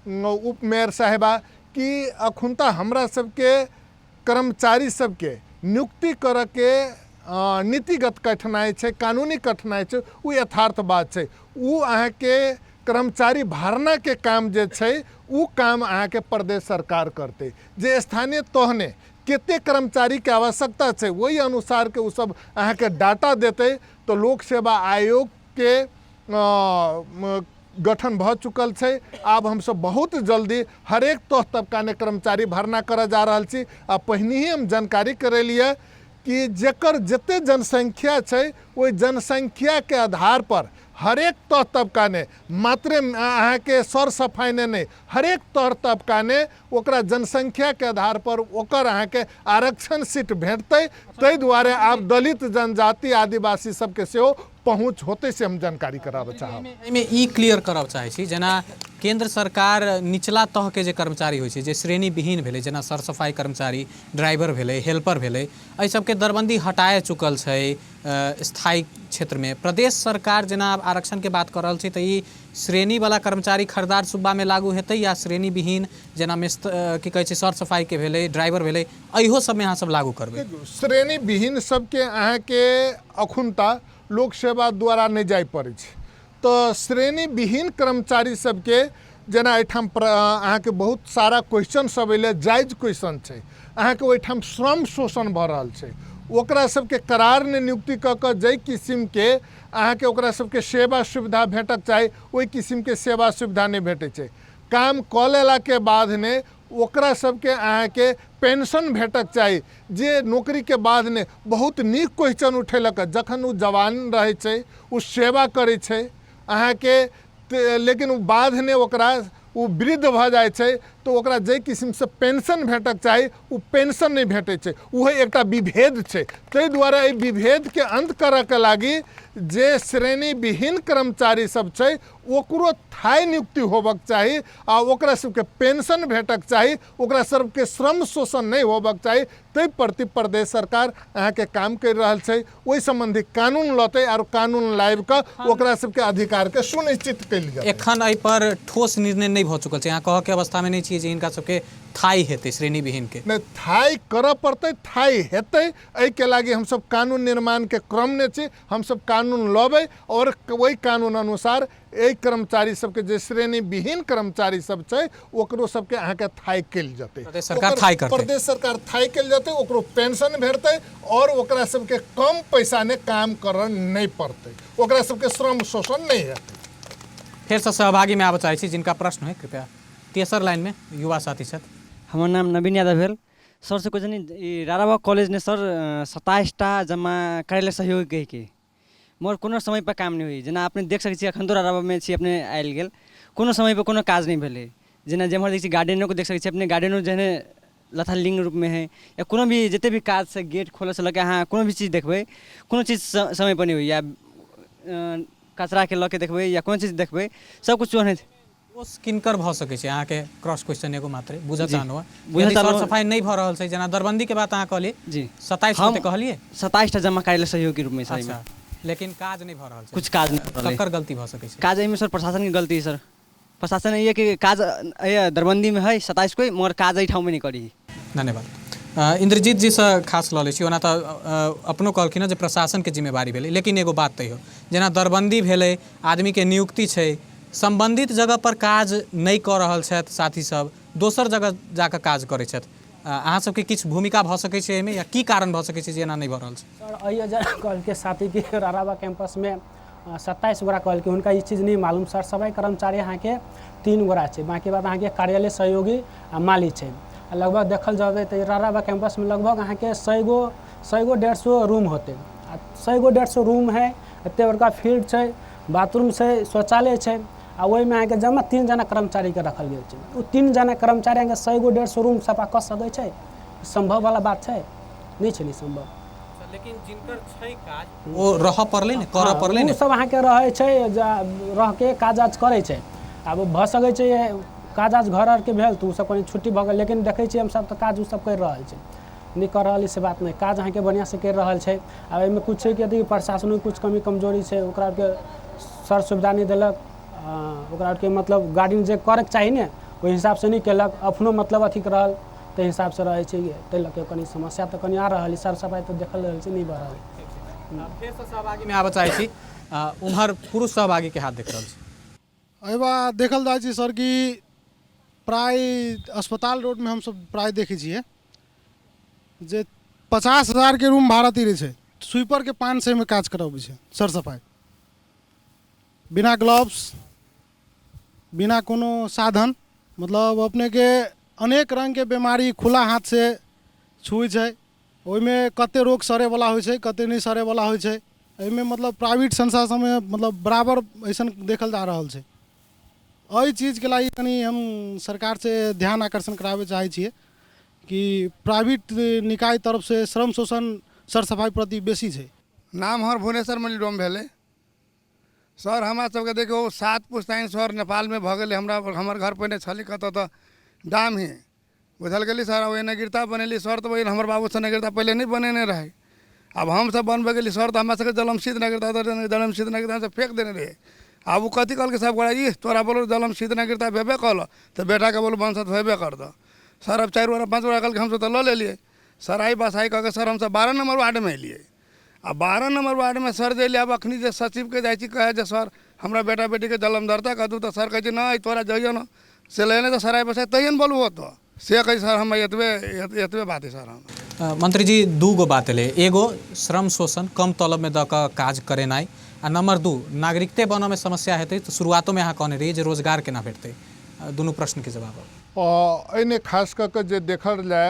S2: उप मेयर साहेबा कि अखुनता हमरा सबके कर्मचारी सबके नियुक्ति करऽके नीतिगत कठिनाइ छै, कानूनी कठिनाइ छै, ओ यथार्थ बात छै। ओ अहाँके कर्मचारी भरनाके काम जे छै ओ काम अहाँके प्रदेश सरकार करतै। जे स्थानीय तहने कते कर्मचारीके आवश्यकता छै ओहि अनुसारके ओ सब अहाँके डाटा देतै। तऽ लोक सेवा आयोगके गठन भऽ चुकल छै। आब हमसब बहुत जल्दी हरेक तह तबकाने कर्मचारी भर्ना करऽ जा रहल छी। आ पहिनहि हम जानकारी करेलियै कि जकर जते जनसंख्या छै ओहि जनसंख्याके आधार पर हरेक तह तबकाने मात्रे अहाँके सर सफाइने नहि, हरेक तह तबकाने ओकरा जनसंख्याके आधार पर ओकर अहाँके आरक्षण सीट भेटतै। ताहि दुआरे आब दलित जनजाति आदिवासी सबके सेहो पहुँच होतै, से हम जानकारी कराबऽ चाहब।
S1: एहिमे ई क्लियर करब चाहै छी, जेना केंद्र सरकार निचला तहके जे कर्मचारी होइ छै, जे श्रेणी विहीन भेलै, जेना सर सफाइ कर्मचारी, ड्राइवर भेलै, हेल्पर भेलै, एहि सबके दरबन्दी हटाए चुकल छै स्थायी क्षेत्रमे। प्रदेश सरकार जेना आब आरक्षणके बात कऽ रहल छै, तऽ ई श्रेणीवला कर्मचारी खरीदार सुब्बामे लागू हेतै या श्रेणी विहीन जेना मिस्त की कहै छै सर सफाइके भेलै, ड्राइवर भेलै, एहियो सबमे अहाँ सब लागू करबै?
S2: श्रेणी विहीन सबके अहाँके अखुनता लोक सेवा द्वारा नहि जाय पड़ै छै, तऽ श्रेणी विहीन कर्मचारी सबके जेना एहिठाम अहाँके बहुत सारा क्वेश्चन सब अयलै, जायज क्वेश्चन छै, अहाँके ओहिठाम श्रम शोषण भऽ रहल छै, ओकरा सबके करार नहि नियुक्ति कऽ कऽ जाहि किसिमके अहाँके ओकरा सबके सेवा सुविधा भेटक चाही ओहि किसिमके सेवा सुविधा नहि भेटै छै। काम कऽ लेलाके बाद ने ओकरा सबके अहाँके पेंशन भेटक चाही, जे नौकरीके बाद ने बहुत नीक क्वेश्चन उठेलक। जखन ओ जवान रहै छै ओ सेवा करै छै अहाँके, लेकिन ओ बाद ने ओकरा ओ वृद्ध भऽ जाइ छै तऽ ओकरा जाहि किसिमसँ पेंशन भेटक चाही ओ पेंशन नहि भेटै छै। उहे एकटा विभेद छै। ताहि दुआरे एहि विभेदके अन्त करऽके लागि जे श्रेणी विहीन कर्मचारी सब छै ओकरो थाइ नियुक्ति होबक चाही आ ओकरा सबके पेंशन भेटक चाही, ओकरा सबके श्रम शोषण नहि होबक चाही। ताहि प्रति प्रदेश सरकार अहाँके काम करि रहल छै, ओहि सम्बन्धी कानून लतै आर कानून लाबि कऽ ओकरा सबके अधिकारके सुनिश्चित कयल जेतै।
S1: एखन एहि पर ठोस निर्णय नहि भऽ चुकल छै, अहाँ कहऽके अवस्थामे नहि छियै जे हिनका सबके थाइ हेतै श्रेणी विहीनके?
S2: नहि, थाइ करऽ पड़तै, थाइ हेतै। एहिके लागि हमसब कानून निर्माणके क्रममे छी, हमसब कानून लबै आओर ओहि कानून अनुसार एहि कर्मचारी सबके जे श्रेणी विहीन कर्मचारी सब छै ओकरो सबके अहाँके थाइ कयल जेतै।
S1: प्रदेश सरकार थाइ करतै।
S2: प्रदेश सरकार थाइ कयल जेतै, ओकरो पेंशन भेटतै आओर ओकरा सबके कम पैसा ने काम करऽ नहि पड़तै, ओकरा सबके श्रम शोषण नहि हेतै।
S1: फेरसँ सहभागीमे आबऽ चाहै छी जिनका प्रश्न होइ कृपया तेसर लाइनमे युवा साथी छथि।
S9: हमर नाम नवीन यादव भेल। सर से क्वेश्चन ई राराबाग कॉलेज ने सर 27टा जमा कार्यालय सहयोगी कहिके मगर कोनो समयपर काम नहि होइए। जेना अपने देख सकै छियै एखन तो राराबागमे छी अपने आयल गेल, कोनो समयपर कोनो काज नहि भेलै। जेना जेम्हर देखै छियै गार्डनोके देख सकै छियै अपने, गार्डनो जेहने लथालिंग रूपमे हइ या कोनो भी जतेक भी काज छै गेट खोलऽसँ लऽ कऽ अहाँ कोनो भी चीज देखबै कोनो चीज समयपर नहि होइए। कचराके लऽ कऽ देखबै या कोनो चीज देखबै सबकिछु ओहने छै।
S1: दोष किनकर भऽ सकै छै? अहाँके क्रॉस क्वेश्चन एगो मात्रे बुझऽ
S9: जी।
S1: चाहलहुँ हँ।
S9: बुझऽ
S1: यदि सर
S9: चाहलहुँ।
S1: सफाइ नहि भऽ रहल छै, जेना दरबन्दीके बात अहाँ कहलियै,
S9: जी
S1: 27
S9: हम
S1: गोटे कहलियै।
S9: 27टा जमा कार्यालय सहयोगी रूपमे सर एहिमे।
S1: अच्छा, लेकिन काज नहि भऽ रहल छै।
S9: कुछ काज नहि भऽ रहलै।
S1: ककर गलती भऽ सकै छै?
S9: काज एहिमे सर प्रशासनके गलती है सर। प्रशासन ये कि काज ये दरबन्दीमे है 27 कोइ मगर काज एहिठाममे नहि करी।
S1: धन्यवाद। इन्द्रजीत जीसँ खास लऽ लै छी। ओना तऽ अपनो कहलखिन हँ जे प्रशासनके जिम्मेवारी भेलै, लेकिन एगो बात तैयो जेना दरबन्दी भेलै, आदमीके नियुक्ति छै, सम्बन्धित जगहपर काज नहि कऽ रहल छथि साथी सब, दोसर जगह जाकऽ काज करै छथि, अहाँ सबके किछु भूमिका भऽ सकै छै एहिमे या की कारण भऽ सकै छै जे एना नहि भऽ रहल छै?
S4: सर एहि जे कहलकै साथी कि राराबा कैंपसमे 27 गोरा कहलकै, हुनका ई चीज नहि मालूम। सर सफाइ कर्मचारी अहाँके 3 गोरा छै, बाँकी बात अहाँके कार्यालय सहयोगी आ माली छै। आ लगभग देखल जेबै तऽ राराबा कैंपसमे लगभग अहाँके 100 गो 150 रूम होतै। आ 100 गो 150 रूम है, एते बड़का फील्ड छै, बाथरूम छै, शौचालय छै, आ ओहिमे अहाँके जमा 3 जना कर्मचारीके रखल गेल छै। ओ 3 जना कर्मचारी अहाँके 100 गो 150 रूम सफा कऽ सकै छै? सम्भव वाला बात छै? नहि छै, नहि सम्भव।
S1: लेकिन जिनकर छै काज ओ रहऽ पड़लै ने, करऽ पड़लै ने।
S4: ओ सब अहाँके रहै छै, रह के काज आज करै छै। आब भऽ सकै छै काज आज घर आरके भेल तऽ ओसब कनि छुट्टी भऽ गेल, लेकिन देखै छियै हमसब तऽ काज ओसब करि रहल छै। नहि कऽ रहल से बात नहि, काज अहाँके बढ़िआँसँ करि रहल छै। आब एहिमे किछु छै कि यदि प्रशासनोके किछु कमी कमजोरी छै, ओकरा आरके सर सुविधा नहि देलक, ओकरा आरके मतलब गार्डिंग जे करैके चाही ने, ओहि हिसाबसँ नहि केलक। अपनो मतलब अथी रहल ताहि हिसाबसँ रहै छै। ताहि लऽ कऽ कनि समस्या तऽ कनि आ रहल है। सर सफाइ तऽ देखल रहल छै, नहि भऽ रहल।
S1: फेरसँ सहभागीमे आबऽ चाहै छी। उम्हर पुरुष सहभागीके हाथ देख रहल छी।
S10: एहि बार देखल जाइ छै सर कि प्राय अस्पताल रोडमे हमसब प्राय देखै छियै जे 50,000के रूम भाड़ा तिरै छै, स्वीपरके 500मे काज करबै छै। सर सफाइ बिना ग्लव्स, बिना कोनो साधन, मतलब अपनेके अनेक रङ्गके बेमारी खुला हाथसँ छुइ छै। ओहिमे कते रोग सड़ैवला होइ छै, कते नहि सड़ैवला होइ छै। एहिमे मतलब प्राइवेट संस्था सबमे मतलब बराबर अइसन देखल जा रहल छै। एहि चीजके लागि कनि हम सरकारसँ ध्यान आकर्षण कराबै चाहै छियै कि प्राइवेट निकाय तरफसँ श्रम शोषण सर सफाइ प्रति बेसी छै।
S11: नाम हमर भुवनेश्वर मल्लिक डोम भेलै सर। हमरा सबके देखियौ, सात पुश्तैन सर नेपालमे भऽ गेलै। हमरा हमर घर पहिने छलै कतऽ तऽ डामही, बुझल गेली सर। ओहि नागरिकता बनेली सर, तऽ ओहि हमर बाबू से नागरिकता पहिले नहि बनेने रहै। आब हमसब बनबै गेली सर, तऽ हमरा सबके जन्मसिद्ध नागरिकता, जन्मसिद्ध नागरिकता हमसब फेक देने रहियै। आब ओ कथी कहलकै सब गोरा, ई तोरा बोलो जन्मसिद्ध नागरिकता भेबे कहलऽ तऽ बेटाके बोलो वंशज हेबे करतऽ सर। अब चारि गोरा पाँच गोरा कहलकै, हमसब तऽ लऽ लेलियै सर। आइ बसाइ कऽ के सर हमसब 12 नम्बर वार्डमे एलियै। आ 12 नम्बर वार्डमे सर जे एलियै, आब अखनी जे सचिवके जाइ छी कहै जे सर हमरा बेटा बेटीके जन्म दर्ता कऽ दू, तऽ सर कहै छै नहि, तोरा जइयो ने से लेने तऽ सराय बसाय तैयो ने बोलबो तऽ से कहै। सर हम एतबे एतबे बात है सर हम।
S1: मंत्री जी, दू गो बात एलै। एगो श्रम शोषण, कम तलब दऽ कऽ काज करेनाइ, आ नंबर 2 नागरिकते बनऽमे समस्या हेतै, तऽ शुरुआतोमे अहाँ कहने रहियै जे रोजगार केना भेटतै। दुनू प्रश्नके जवाब।
S2: एहिमे खास कऽ के जे देखल जाय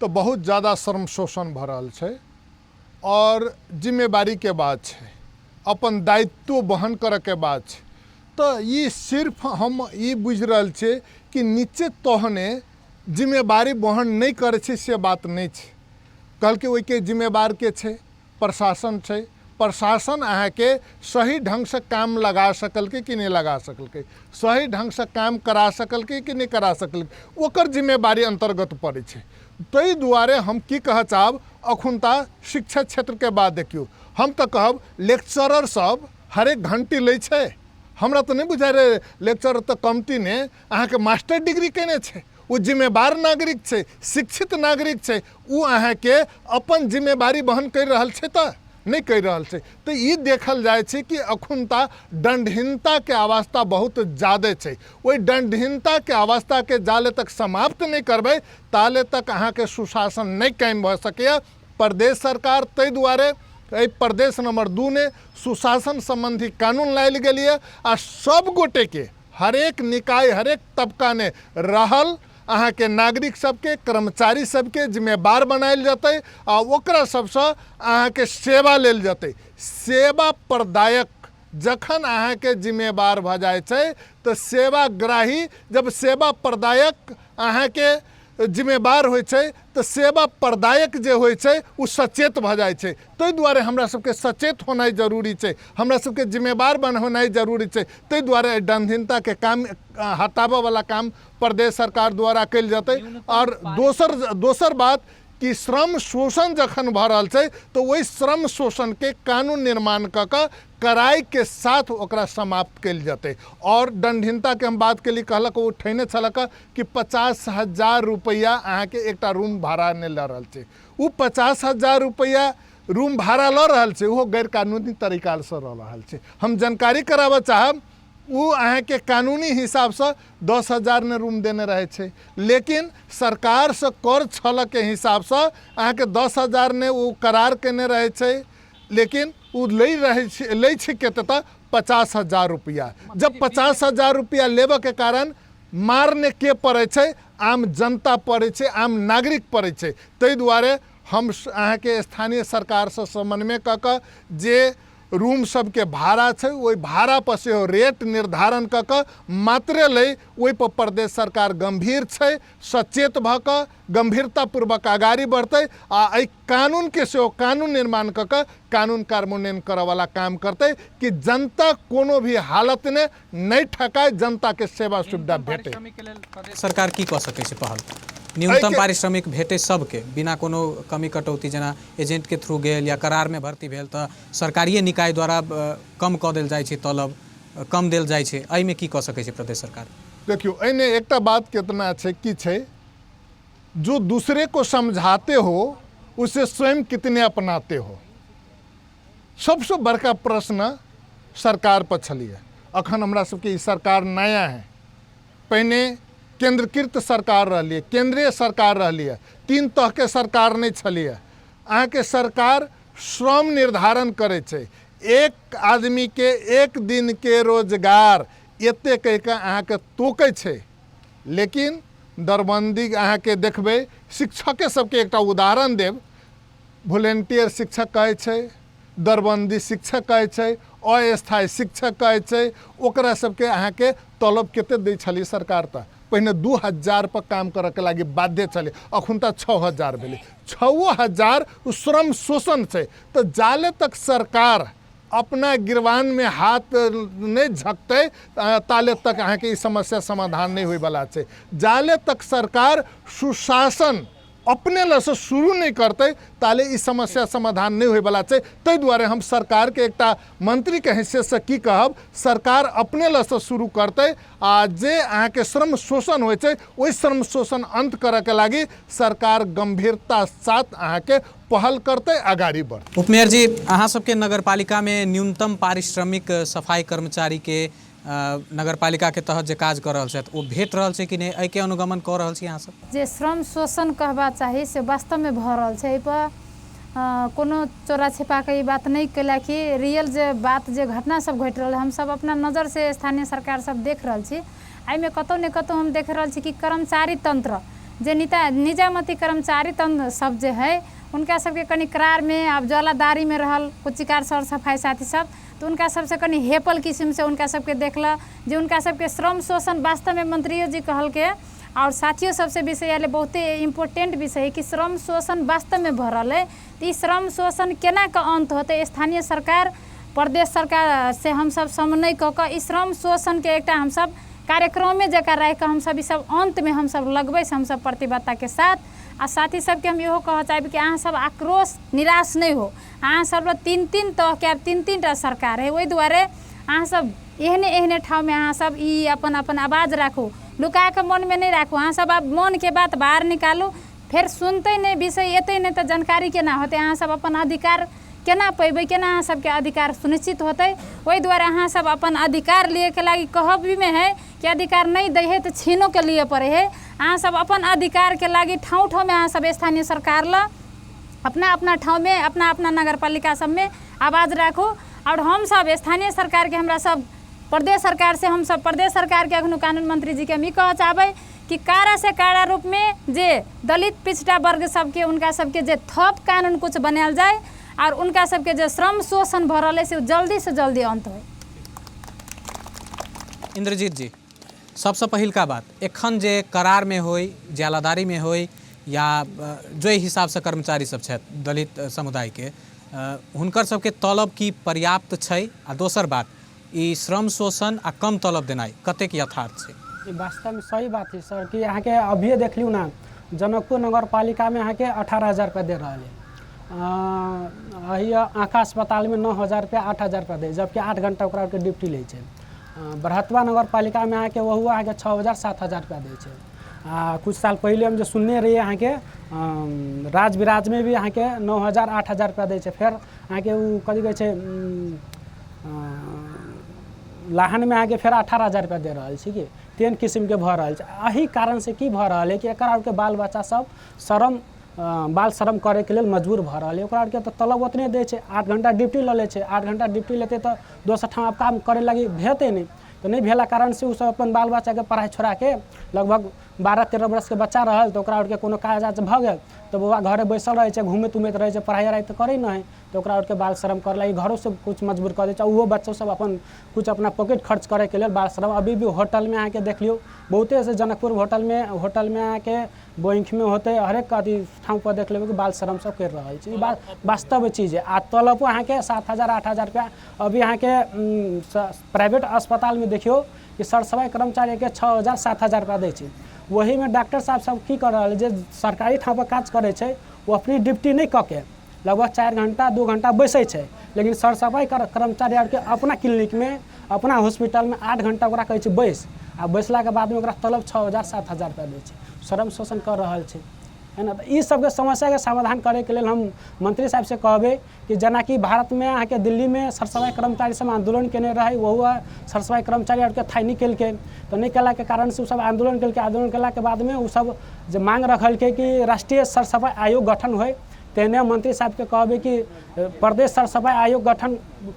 S2: तऽ बहुत ज्यादा श्रम शोषण भऽ रहल छै आओर जिम्मेवारीके बात छै, अपन दायित्व वहन करऽके बात छै। तऽ ई सिर्फ हम ई बुझि रहल छियै कि निश्चित तहने जिम्मेवारी वहन नहि करै छै से बात नहि छै। कहलकै ओहिके जिम्मेवार के छै? प्रशासन छै। प्रशासन अहाँके सही ढङ्गसँ काम लगा सकलकै कि नहि लगा सकलकै, सही ढङ्गसँ काम करा सकलकै कि नहि करा सकलकै, ओकर जिम्मेवारी अन्तर्गत पड़ै छै। ताहि दुआरे हम की कहऽ चाहब, अखुनता शिक्षा क्षेत्रके बात देखियौ, हम तऽ कहब लेक्चरर सब हरेक घण्टी लै छै। हमरा तऽ नहि बुझाइ रहै, लेक्चरर तऽ कमती ने अहाँके मास्टर डिग्री कयने छै। ओ जिम्मेवार नागरिक छै, शिक्षित नागरिक छै। ओ अहाँके अपन जिम्मेवारी वहन करि रहल छै तऽ नहि करि रहल छै। तऽ ई देखल जाइ छै कि अखुनता दण्डहीनताके अवस्था बहुत ज्यादे छै। ओहि दण्डहीनताके अवस्थाके जाले तक समाप्त नहि करबै ताले तक अहाँके सुशासन नहि कायम भऽ सकैए। प्रदेश सरकार ताहि दुआरे एहि प्रदेश नंबर 2 ने सुशासन सम्बन्धी कानून लायल गेल यऽ आ सब गोटेके हरेक निकाय, हरेक तबका ने रहल अहाँके नागरिक सबके, कर्मचारी सबके जिम्मेवार बनायल जेतै आ ओकरा सबसँ अहाँके सेवा लेल जेतै। सेवा प्रदायक जखन अहाँके जिम्मेवार भऽ जाइ छै तऽ सेवाग्राही, जब सेवा प्रदायक अहाँके जिम्मेवार होइ छै तऽ सेवा प्रदायक जे होइ छै ओ सचेत भऽ जाइ छै। ताहि दुआरे हमरा सबके सचेत होनाइ जरूरी छै, हमरा सबके जिम्मेवार बन होनाइ जरूरी छै। ताहि दुआरे एहि दण्डहीनताके काम हटाबऽवला काम प्रदेश सरकार द्वारा कयल जेतै। आओर दोसर दोसर बात कि श्रम शोषण जखन भऽ रहल छै तऽ ओहि श्रम शोषणके कानून निर्माण कऽ कऽ कड़ाइके साथ ओकरा समाप्त कयल जेतै। आओर दण्डहीनताके हम बात केली, कहलक ओ ठेने छलक कि 50,000 रुपैआ अहाँके एकटा रूम भाड़ा नहि लऽ रहल छै। ओ 50,000 रुपैआ रूम भाड़ा लऽ रहल छै, ओहो गैर कानूनी तरीकासँ लऽ रहल छै। हम जानकारी कराबऽ चाहब, ओ अहाँके कानूनी हिसाबसँ 10,000 ने रूम देने रहै छै, लेकिन सरकारसँ कर छलके हिसाबसँ अहाँके 10,000 ने ओ करार केने रहै छै, लेकिन ओ लै रहै छै, लै छै कते तऽ 50,000 रुपैआ। जब 50,000 रुपैआ लेबऽके कारण मारने के पड़ै छै? आम जनता पड़ै छै, आम नागरिक पड़ै छै। ताहि दुआरे हम अहाँके स्थानीय सरकारसँ समन्वय कऽ कऽ जे रूम सबके भाड़ा छै ओहि भाड़ापर सेहो रेट निर्धारण कऽ कऽ मात्रे लै, ओहिपर प्रदेश सरकार गम्भीर छै, सचेत भऽ कऽ गम्भीरतापूर्वक अगाडि बढ़तै आ एहि कानूनके सेहो कानून निर्माण कऽ कऽ कानून कार्यान्वयन करऽवला काम करतै कि जनता कोनो भी हालतमे नहि ठकाय, जनताके सेवा सुविधा भेटै।
S1: सरकार की कऽ सकै छै पहल? न्यूनतम पारिश्रमिक भेटै सबके बिना कोनो कमी कटौती, जेना एजेंटके थ्रू गेल या करारमे भर्ती भेल तऽ सरकारिए निकाय द्वारा कम कऽ देल जाइ छै, तलब कम देल जाइ छै, एहिमे की कऽ सकै छै प्रदेश सरकार?
S2: देखियौ, एहिमे एकटा बात केतना छै की छै, जो दूसरे को समझाते हो उसे स्वयं कितने अपनाते हो। सबसँ बड़का प्रश्न सरकार पर छलियै। अखन हमरा सबके ई सरकार नया है, पहिने केंद्रीकृत सरकार रहलियै, केंद्रीय सरकार रहलियै, तीन तहके सरकार नहि छलियै। अहाँके सरकार श्रम निर्धारण करै छै, एक आदमीके एक दिनके रोजगार एते कहि कऽ अहाँके तोकै छै। लेकिन दरबन्दी अहाँके देखबै, शिक्षके सबके एकटा उदाहरण देब, वोलेंटियर शिक्षक कहै छै, दरबन्दी शिक्षक कहै छै, अस्थायी शिक्षक कहै छै, ओकरा सबके अहाँके तलब कते दै छलै सरकार? तऽ पहिने 2000 पर काम करऽके लागि बाध्य छलै, अखन तऽ 6000 भेलै। 6000 ओ श्रम शोषण छै। तऽ जाले तक सरकार अपना गिरवानमे हाथ नहि झकतै ताले तक अहाँके ई समस्या समाधान नहि होइवला छै। जाले तक सरकार सुशासन अपने लसँ शुरू नहि करतै ताले ई समस्या समाधान नहि होइवला छै। ताहि दुआरे हम सरकारके एकटा मन्त्रीके हैसियतसँ की कहब, सरकार अपने लसँ शुरू करतै आ जे अहाँके श्रम शोषण होइ छै ओहि श्रम शोषण अन्त करऽके लागि सरकार गम्भीरता साथ अहाँके पहल करतै, अगाडि बढ़तै।
S1: उपमेयर जी, अहाँ सबके नगरपालिकामे न्यूनतम पारिश्रमिक सफाई कर्मचारीके नगरपालिकाके तहत जे काज कऽ रहल छथि ओ भेट रहल छै कि नहि, एहिके अनुगमन कऽ रहल छी अहाँ सब?
S3: जे श्रम शोषण कहबा चाही से वास्तवमे भऽ रहल छै। एहिपर कोनो चोरा छिपाके ई बात नहि कयला कि रियल जे बात जे घटना सब घटि रहल है हमसब अपना नजरसँ स्थानीय सरकार सब देख रहल छी। एहिमे कतहु ने कतहु हम देख रहल छी कि कर्मचारी तन्त्र जे निजामती कर्मचारी तन्त्र सब जे है हुनका सबके कनि करारमे आब ज्वालादारीमे रहल कुचिकार सर सफाइ साथी सब, तऽ हुनका सबसँ कनि हेपल किसिमसँ हुनका सबके देखलक जे हुनका सबके श्रम शोषण वास्तवमे मन्त्रियो जी कहलकै आओर साथियो सबसँ विषय आयल, बहुते इम्पोर्टेंट विषय है कि श्रम शोषण वास्तवमे भऽ रहल है। तऽ ई श्रम शोषण केना कऽ अन्त होतै, स्थानीय सरकार प्रदेश सरकार से हमसब समन्वय कऽ कऽ ई श्रम शोषणके एकटा हमसब कार्यक्रमे जकाँ राखिकऽ हमसब ई सब अन्तमे हमसब लगबै से हमसब प्रतिबद्धताके साथ। आ साथी सबके हम इहो कहऽ चाहब कि अहाँ सब आक्रोश निराश नहि हो, अहाँ सब तीन तीन तहके आब तीन तीन टा सरकार है, ओहि दुआरे अहाँ सब एहने एहने ठाउँमे अहाँ सब ई अपन अपन आवाज राखू, लुका कऽ मनमे नहि राखू। अहाँ सब आब मनके बात बाहर निकालू, फेर सुनतै नहि विषय एतै नहि तऽ जानकारी केना होतै, अहाँ सब अपन अधिकार केना पेबै, केना अहाँ सबके अधिकार सुनिश्चित होतै। ओहि दुआरे अहाँ सब अपन अधिकार लिएके लागि कहबीमे है कि अधिकार नहि दै है तऽ छीनोके लिए पड़ै है। अहाँ सब अपन अधिकारके लागि ठाउँ ठाउँमे अहाँ सब स्थानीय सरकार लग अपना अपना ठाउँमे अपना अपना नगरपालिका सबमे आवाज राखू। आओर हमसब स्थानीय सरकारके हमरा सब प्रदेश सरकार से हमसब प्रदेश सरकारके अखनो कानून मंत्री जीके हम ई कहऽ चाहबै कि काड़ा से काड़ा रूपमे जे दलित पिछड़ा वर्ग सबके उनका सबके जे थप कानून कुछ बनायल जाय आओर उनका सबके जे श्रम शोषण भऽ रहल है से जल्दी से जल्दी अन्त होइ।
S1: इंद्रजीत जी, सबसँ पहिलका बात, एखन जे करारमे होइ, ज्यालादारीमे होइ या जे हिसाबसँ कर्मचारी सब छथि दलित समुदायके, हुनकर सबके तलब की पर्याप्त छै? आ दोसर बात, ई श्रम शोषण आ कम तलब देनाइ कतेक यथार्थ छै?
S4: ई वास्तवमे सही बात है सर कि अहाँके अभिये देख लियौ ने, जनकपुर नगरपालिकामे अहाँके 18,000 रुपैआ दे रहल है, अही आँखा अस्पतालमे 9,000 रुपैआ 8,000 रुपैआ दै, जबकि 8 घण्टा ओकरा आरके ड्यूटी लै छै। बरहतवा नगरपालिकामे अहाँके ओहू अहाँके 6,000 7,000 रुपैआ दै छै। आ कुछ साल पहिले हम जे सुनने रहियै अहाँके राज विराजमे भी अहाँके 9,000 8,000 रुपैआ दै छै। फेर अहाँके ओ कथी कहै छै लाहनमे अहाँके फेर 18,000 रुपैआ दे रहल छै कि तेहन किसिमके भऽ रहल छै। एहि कारणसँ की भऽ रहल है कि एकर आरके बाल बच्चा सब श्रम बाल श्रम करैके लेल मजबूर भऽ रहल है। ओकरा आरके तऽ तलब ओतने दै छै, 8 घण्टा ड्यूटी लऽ लै छै, 8 घण्टा ड्यूटी लेतै तऽ दोसर ठाम आब काम करै लागि हेतै नहि, तऽ नहि भेला कारणसँ ओसब अपन बाल बच्चाके पढ़ाइ छोड़ाके लगभग 12-13 बरसके बच्चा रहल तऽ ओकरा आरके कोनो काज आज भऽ गेल तऽ बौआ घरे बैसल रहै छै, घुमैत उमैत रहै छै, पढ़ाइ अढ़ाइ तऽ करै नहि है। तऽ ओकरा आरके बाल श्रम करै लागि घरोसँ कुछ मजबूर कऽ दै छै। ओहो बच्चो सब अपन कुछ अपना पॉकेट खर्च करैके लेल बाल श्रम अभी भी होटलमे अहाँके देख लियौ, बहुते ऐसे जनकपुर होटलमे अहाँके बैंकमे होतै, हरेक अथी ठाउँपर देख लेबै कि बाल श्रम सब करि रहल छै। ई बात वास्तव चीज है। आ तलबो अहाँके 7,000 8,000 रुपैआ। अभी अहाँके प्राइवेट अस्पतालमे देखियौ कि सर सफाइ कर्मचारीके 6,000 7,000 रुपैआ दै छै। ओहीमे डॉक्टर साहब सब की कऽ रहल, जे सरकारी ठाउँपर काज करै छै, ओ अपनी ड्यूटी नहि कऽ के लगभग 4 घण्टा 2 घण्टा बैसै छै, लेकिन सर सफाइ कर्मचारी आरके अपना क्लिनिकमे, अपना हॉस्पिटलमे 8 घण्टा ओकरा कहै छै बैस, आ बैसलाके बादमे ओकरा तलब 6,000 7,000 रुपैआ दै छै। श्रम शोषण कऽ रहल छै, है ना? तऽ ई सबके समस्याके समाधान करैके लेल हम मंत्री साहबसँ कहबै कि जेनाकि भारतमे अहाँके दिल्लीमे सर सफाइ कर्मचारी सब आन्दोलन केने रहै, ओहो सर सफाइ कर्मचारी आरके थाइ नहि केलकै, तऽ नहि केलाके कारणसँ ओसब आन्दोलन केलकै। आन्दोलन केलाके बादमे ओसब जे माँग रखलकै कि राष्ट्रीय सर सफाइ आयोग गठन होइ, तेहने मंत्री साहबके कहबै कि प्रदेश सर सफाइ आयोग गठन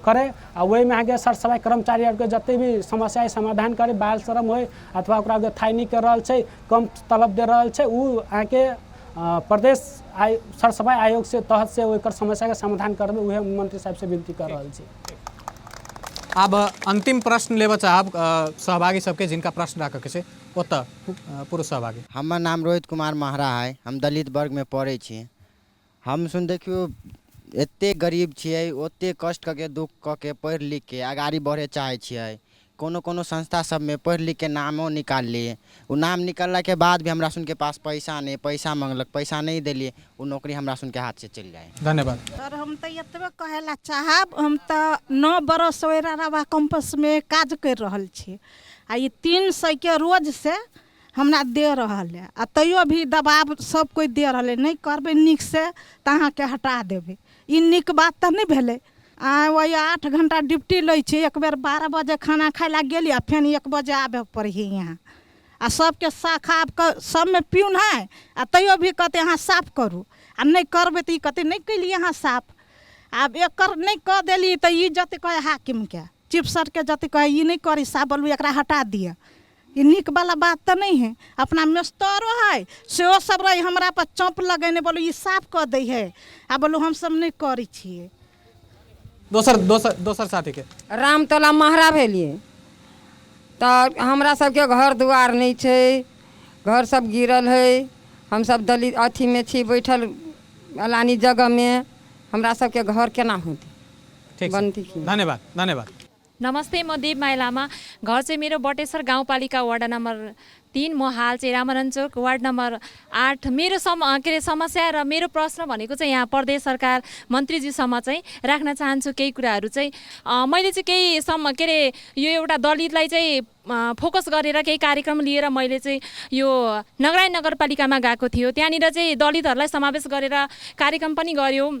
S4: करै आ ओहिमे अहाँके सर सफाइ कर्मचारी आरके जते भी समस्या है समाधान करै। बाल श्रम होइ अथवा ओकरा थाइ नहि करि रहल छै, कम तलब दे रहल छै, ओ अहाँके प्रदेश आय सर सफाइ आयोग से तहत से ओकर समस्याके समाधान करबै, उहे मंत्री साहब से विनती कर रहल छी।
S1: आब अंतिम प्रश्न लेबऽ चाहब सहभागी सबके, जिनका प्रश्न राखऽके छै ओतऽ पुरुष सहभागी।
S12: हमर नाम रोहित कुमार महरा है, हम दलित वर्गमे पढ़ै छी। हम सुन देखियौ एते गरीब छियै, ओते कष्ट कऽ के दुःख कऽ के पढ़ि लिखके अगाड़ी बढ़ै चाहै छियै। कोनो कोनो संस्था सबमे पढ़ि लिखके नामो निकाललियै, ओ नाम निकललाके बाद भी हमरा सुनके पास पैसा नहि, पैसा मङ्गलक, पैसा नहि देलियै, ओ नौकरी हमरा सुनके हाथसँ चलि जाइ।
S1: धन्यवाद।
S8: सर हम तऽ एतबे कहै लए चाहब, हम तऽ 9 बरस ओहि राराबा कैंपसमे काज करि रहल छी आ ई 300 के रोजसँ हमरा दे रहल है, आ तैयो भी दबाव सब कोइ दे रहल है, नहि करबै नीकसँ तऽ अहाँके हटा देबै। ई नीक बात तऽ नहि भेलै। आ वही 8 घण्टा ड्यूटी लै छी, एक बेर 12 बजे खाना खाइ लए गेली आ फेर 1 बजे आबे पड़ै है यहाँ। आ सबके शाखा सबमे प्यून है आ तैयो भी कहतै अहाँ साफ करू, आ नहि करबै तऽ ई कहतै नहि केलियै अहाँ साफ। आब एकर नहि कऽ देली तऽ ई जते कहै हाकिमके, चीफ सरके जते कहै ई नहि करी साफ, बोलू एकरा हटा दिअ। ई नीक वाला बात तऽ नहि है। अपना मेस्तरो है सेहो सब रहै हमरा पर चौप लगेने, बोलू ई साफ कऽ दै है, आ बोलू हमसब नहि करै छियै।
S1: दोसर दोसर दोसर साथीके।
S7: रामतला महरा भेलियै तऽ हमरा सबके घर दुआर नहि छै, घर सब गिरल है, हमसब दलित अथीमे छी बैठल अलानी जगहमे, हमरा सबके घर केना होतै?
S1: ठीक
S7: बनतै
S1: छै, धन्यवाद धन्यवाद।
S13: नमस्ते, म देवमाया लामा, घर चाहिँ मेरो बटेश्वर गाउँपालिका वार्ड नम्बर 3, म हाल चाहिँ रामानन्द चोक वार्ड नम्बर 8। मेरो के अरे समस्या र मेरो प्रश्न भनेको चाहिँ यहाँ प्रदेश सरकार मन्त्रीजीसम्म चाहिँ राख्न चाहन्छु केही कुराहरू चाहिँ। मैले चाहिँ केही के अरे यो एउटा दलितलाई चाहिँ फोकस गरेर केही कार्यक्रम लिएर मैले चाहिँ यो नगराई नगरपालिकामा गएको थियो। त्यहाँनिर चाहिँ दलितहरूलाई समावेश गरेर कार्यक्रम पनि गऱ्यौँ,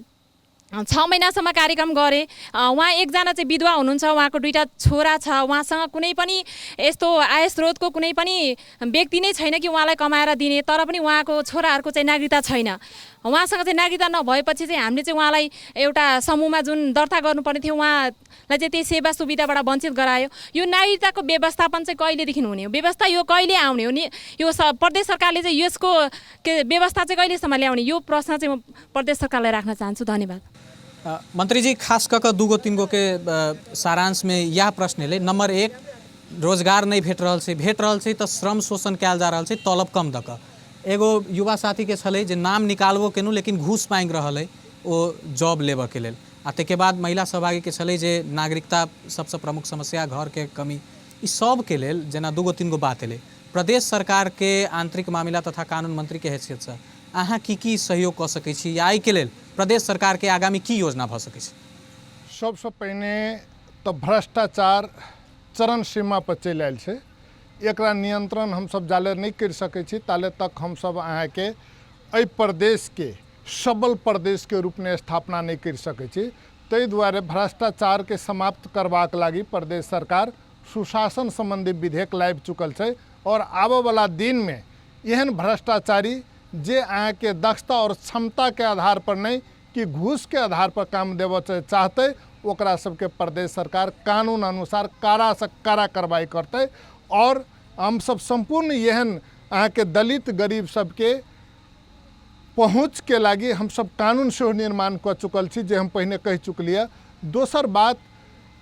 S13: 6 महिनासम्म कार्यक्रम गरेँ। उहाँ एकजना चाहिँ विधवा हुनुहुन्छ, उहाँको 2टा छोरा छ, उहाँसँग कुनै पनि यस्तो आय स्रोतको कुनै पनि व्यक्ति नै छैन कि उहाँलाई कमाएर दिने, तर पनि उहाँको छोराहरूको चाहिँ नागरिकता छैन। उहाँसँग चाहिँ नागरिकता नभएपछि चाहिँ हामीले चाहिँ उहाँलाई एउटा समूहमा जुन दर्ता गर्नुपर्ने थियो उहाँलाई चाहिँ त्यही सेवा सुविधाबाट वञ्चित गरायो। यो नागरिकताको व्यवस्थापन चाहिँ कहिलेदेखि हुने हो? व्यवस्था यो कहिले आउने हो नि? यो प्रदेश सरकारले चाहिँ यसको के व्यवस्था चाहिँ कहिलेसम्म ल्याउने? यो प्रश्न चाहिँ म प्रदेश सरकारलाई राख्न चाहन्छु। धन्यवाद।
S1: मंत्रीजी, खास कऽ कऽ 2 गो 3 गो के सारांशमे इएह प्रश्न एलै। नंबर 1, रोजगार नहि भेट रहल छै, भेट रहल छै तऽ श्रम शोषण कयल जा रहल छै तलब कम दऽ कऽ। एगो युवा साथीके छलै जे नाम निकालबो केलहुँ लेकिन घूस माँगि रहल अइ ओ जॉब लेबऽके लेल। आ ताहिके बाद महिला सहभागीके छलै जे नागरिकता सबसँ प्रमुख समस्या, घरके कमी, ई सबके लेल जेना 2 गो 3 गो बात एलै। प्रदेश सरकारके आंतरिक मामिला तथा कानून मंत्रीके हैसियतसँ अहाँ की की सहयोग कऽ सकै छी या एहिके लेल प्रदेश सरकारके आगामी की योजना भऽ सकै छै?
S2: सबसँ पहिने तऽ भ्रष्टाचार चरम सीमा पर चलि आयल छै, एकरा नियंत्रण हमसब जाले नहि करि सकै छी ताले तक हमसब अहाँके एहि प्रदेशके सबल प्रदेशके रूपमे स्थापना नहि करि सकै छी। ताहि दुआरे भ्रष्टाचारके समाप्त करबाक लागि प्रदेश सरकार सुशासन सम्बन्धी विधेयक लाबि चुकल छै और आबऽवला दिनमे एहन भ्रष्टाचारी जे अहाँके दक्षता और क्षमताके आधार पर नहि कि घूसके आधार पर काम देबऽ चाहतै ओकरा सबके प्रदेश सरकार कानून अनुसार कड़ासँ कड़ा कार्रवाई करतै। और हमसब सम्पूर्ण एहन अहाँके दलित गरीब सबके पहुँचके लागि हमसब कानून सेहो निर्माण कऽ चुकल छी, जे हम पहिने कहि चुकलियै। दोसर बात,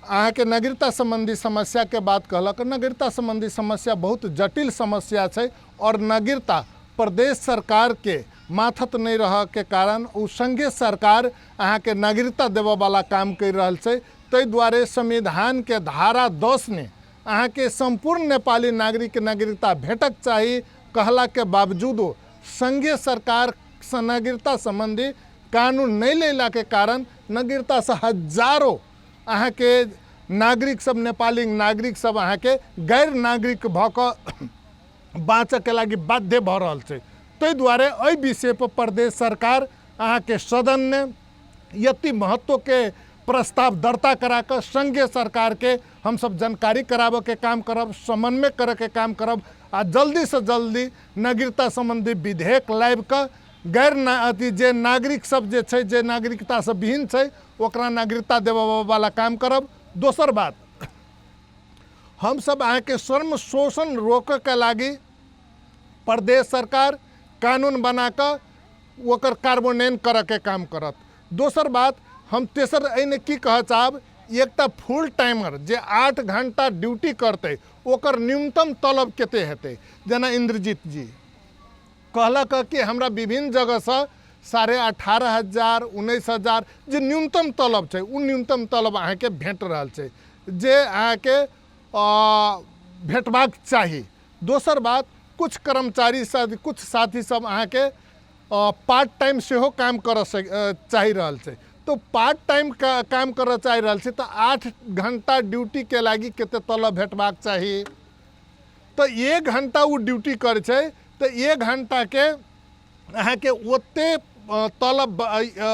S2: अहाँके नागरिकता सम्बन्धी समस्याके बात कहलक। नागरिकता सम्बन्धी समस्या बहुत जटिल समस्या छै आओर नागरिकता प्रदेश सरकारके माथत नहि रहऽके कारण ओ संघीय सरकार अहाँके नागरिकता देबऽवला काम करि रहल छै। ताहि दुआरे संविधानके धारा 10 ने अहाँके सम्पूर्ण नेपाली नागरिकके नागरिकता भेटक चाही कहलाके बावजूदो संघीय सरकार नागरिकता सम्बन्धी कानून नहि लेलाके कारण नागरिकतासँ हजारो अहाँके नागरिक सब, नेपाली नागरिक सब अहाँके गैर नागरिक भऽ कऽ बाँचऽके लागि बाध्य भऽ रहल छै। ताहि दुआरे एहि विषयपर प्रदेश सरकार अहाँके सदनमे यति महत्वके प्रस्ताव दर्ता करा कऽ संघीय सरकारके हमसब जानकारी कराबऽके काम करब, समन्वय करऽके काम करब आ जल्दीसँ जल्दी नागरिकता सम्बन्धी विधेयक लाबि कऽ गैर ना अथी जे नागरिक सब जे छै, जे नागरिकतासँ विहीन छै, ओकरा नागरिकता देबऽवला काम करब। दोसर बात, हमसब अहाँके श्रम शोषण रोकऽके लागि प्रदेश सरकार कानून बना कऽ ओकर कार्यान्वयन करऽके काम करत। दोसर बात, हम तेसर एहिमे की कहऽ चाहब, एकटा फुल टाइमर जे 8 घंटा ड्यूटी करतै ओकर न्यूनतम तलब कते हेतै? जेना इंद्रजीत जी कहलक कि हमरा विभिन्न जगहसँ 18,500 19,000 जे न्यूनतम तलब छै ओ न्यूनतम तलब अहाँके भेट रहल छै, जे अहाँके भेटबाक चाही। दोसर बात, कुछ कर्मचारी सब, कुछ साथी सब अहाँके पार्ट टाइम सेहो काम करऽ चाहि रहल छै। तऽ पार्ट टाइम काम करऽ चाहि रहल छै तऽ 8 घंटा ड्यूटीके लागि कते तलब भेटबाक चाही? तऽ 1 घंटा ओ ड्यूटी करै छै तऽ 1 घंटाके अहाँके ओते तलब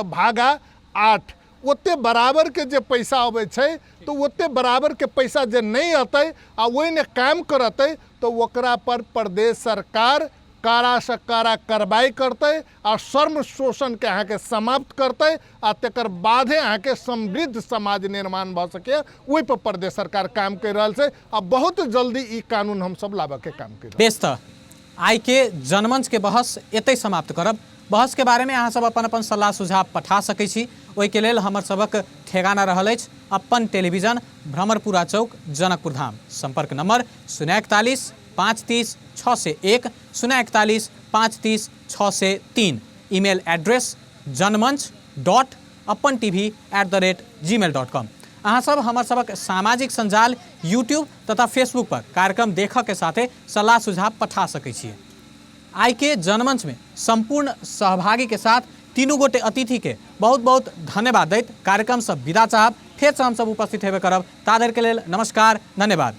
S2: भागा 8, ओते बराबरके जे पैसा अबै छै तऽ ओते बराबरके पैसा जे नहि अतै आ ओहिमे काम करतै तऽ ओकरा पर प्रदेश सरकार कड़ासँ कड़ा कार्रवाई करतै आ श्रम शोषणके अहाँके समाप्त करतै आ तकर बादे अहाँके समृद्ध समाज निर्माण भऽ सकैए। ओहिपर प्रदेश सरकार काम करि रहल छै आ बहुत जल्दी ई कानून हमसब लाबऽके काम करि रहल।
S1: बेस, तऽ आइके जनमंचके बहस एतहि समाप्त करब। बहसके बारेमे अहाँ सब अपन अपन सलाह सुझाव पठा सकै छी। ओहिके लेल हमर सबक ठेगाना रहल अछि अपन टेलीविजन, भ्रमरपुरा चौक, जनकपुर धाम। सम्पर्क नंबर 041 530 601, 041 530 603। Email address janmanch.apantv@gmail.com। अहाँ सब हमर सबक सामाजिक सञ्जाल यूट्यूब तथा फेसबुक पर कार्यक्रम देखऽ के साथे सलाह सुझाव पठा सकै छी। आइ के जनमंच में संपूर्ण सहभागी के साथ तीनू गोटे अतिथि के बहुत बहुत धन्यवाद दैत कार्यक्रम से विदा चाहब। फेर से हम सब उपस्थित हेबे करब। ता धरि के लेल नमस्कार, धन्यवाद।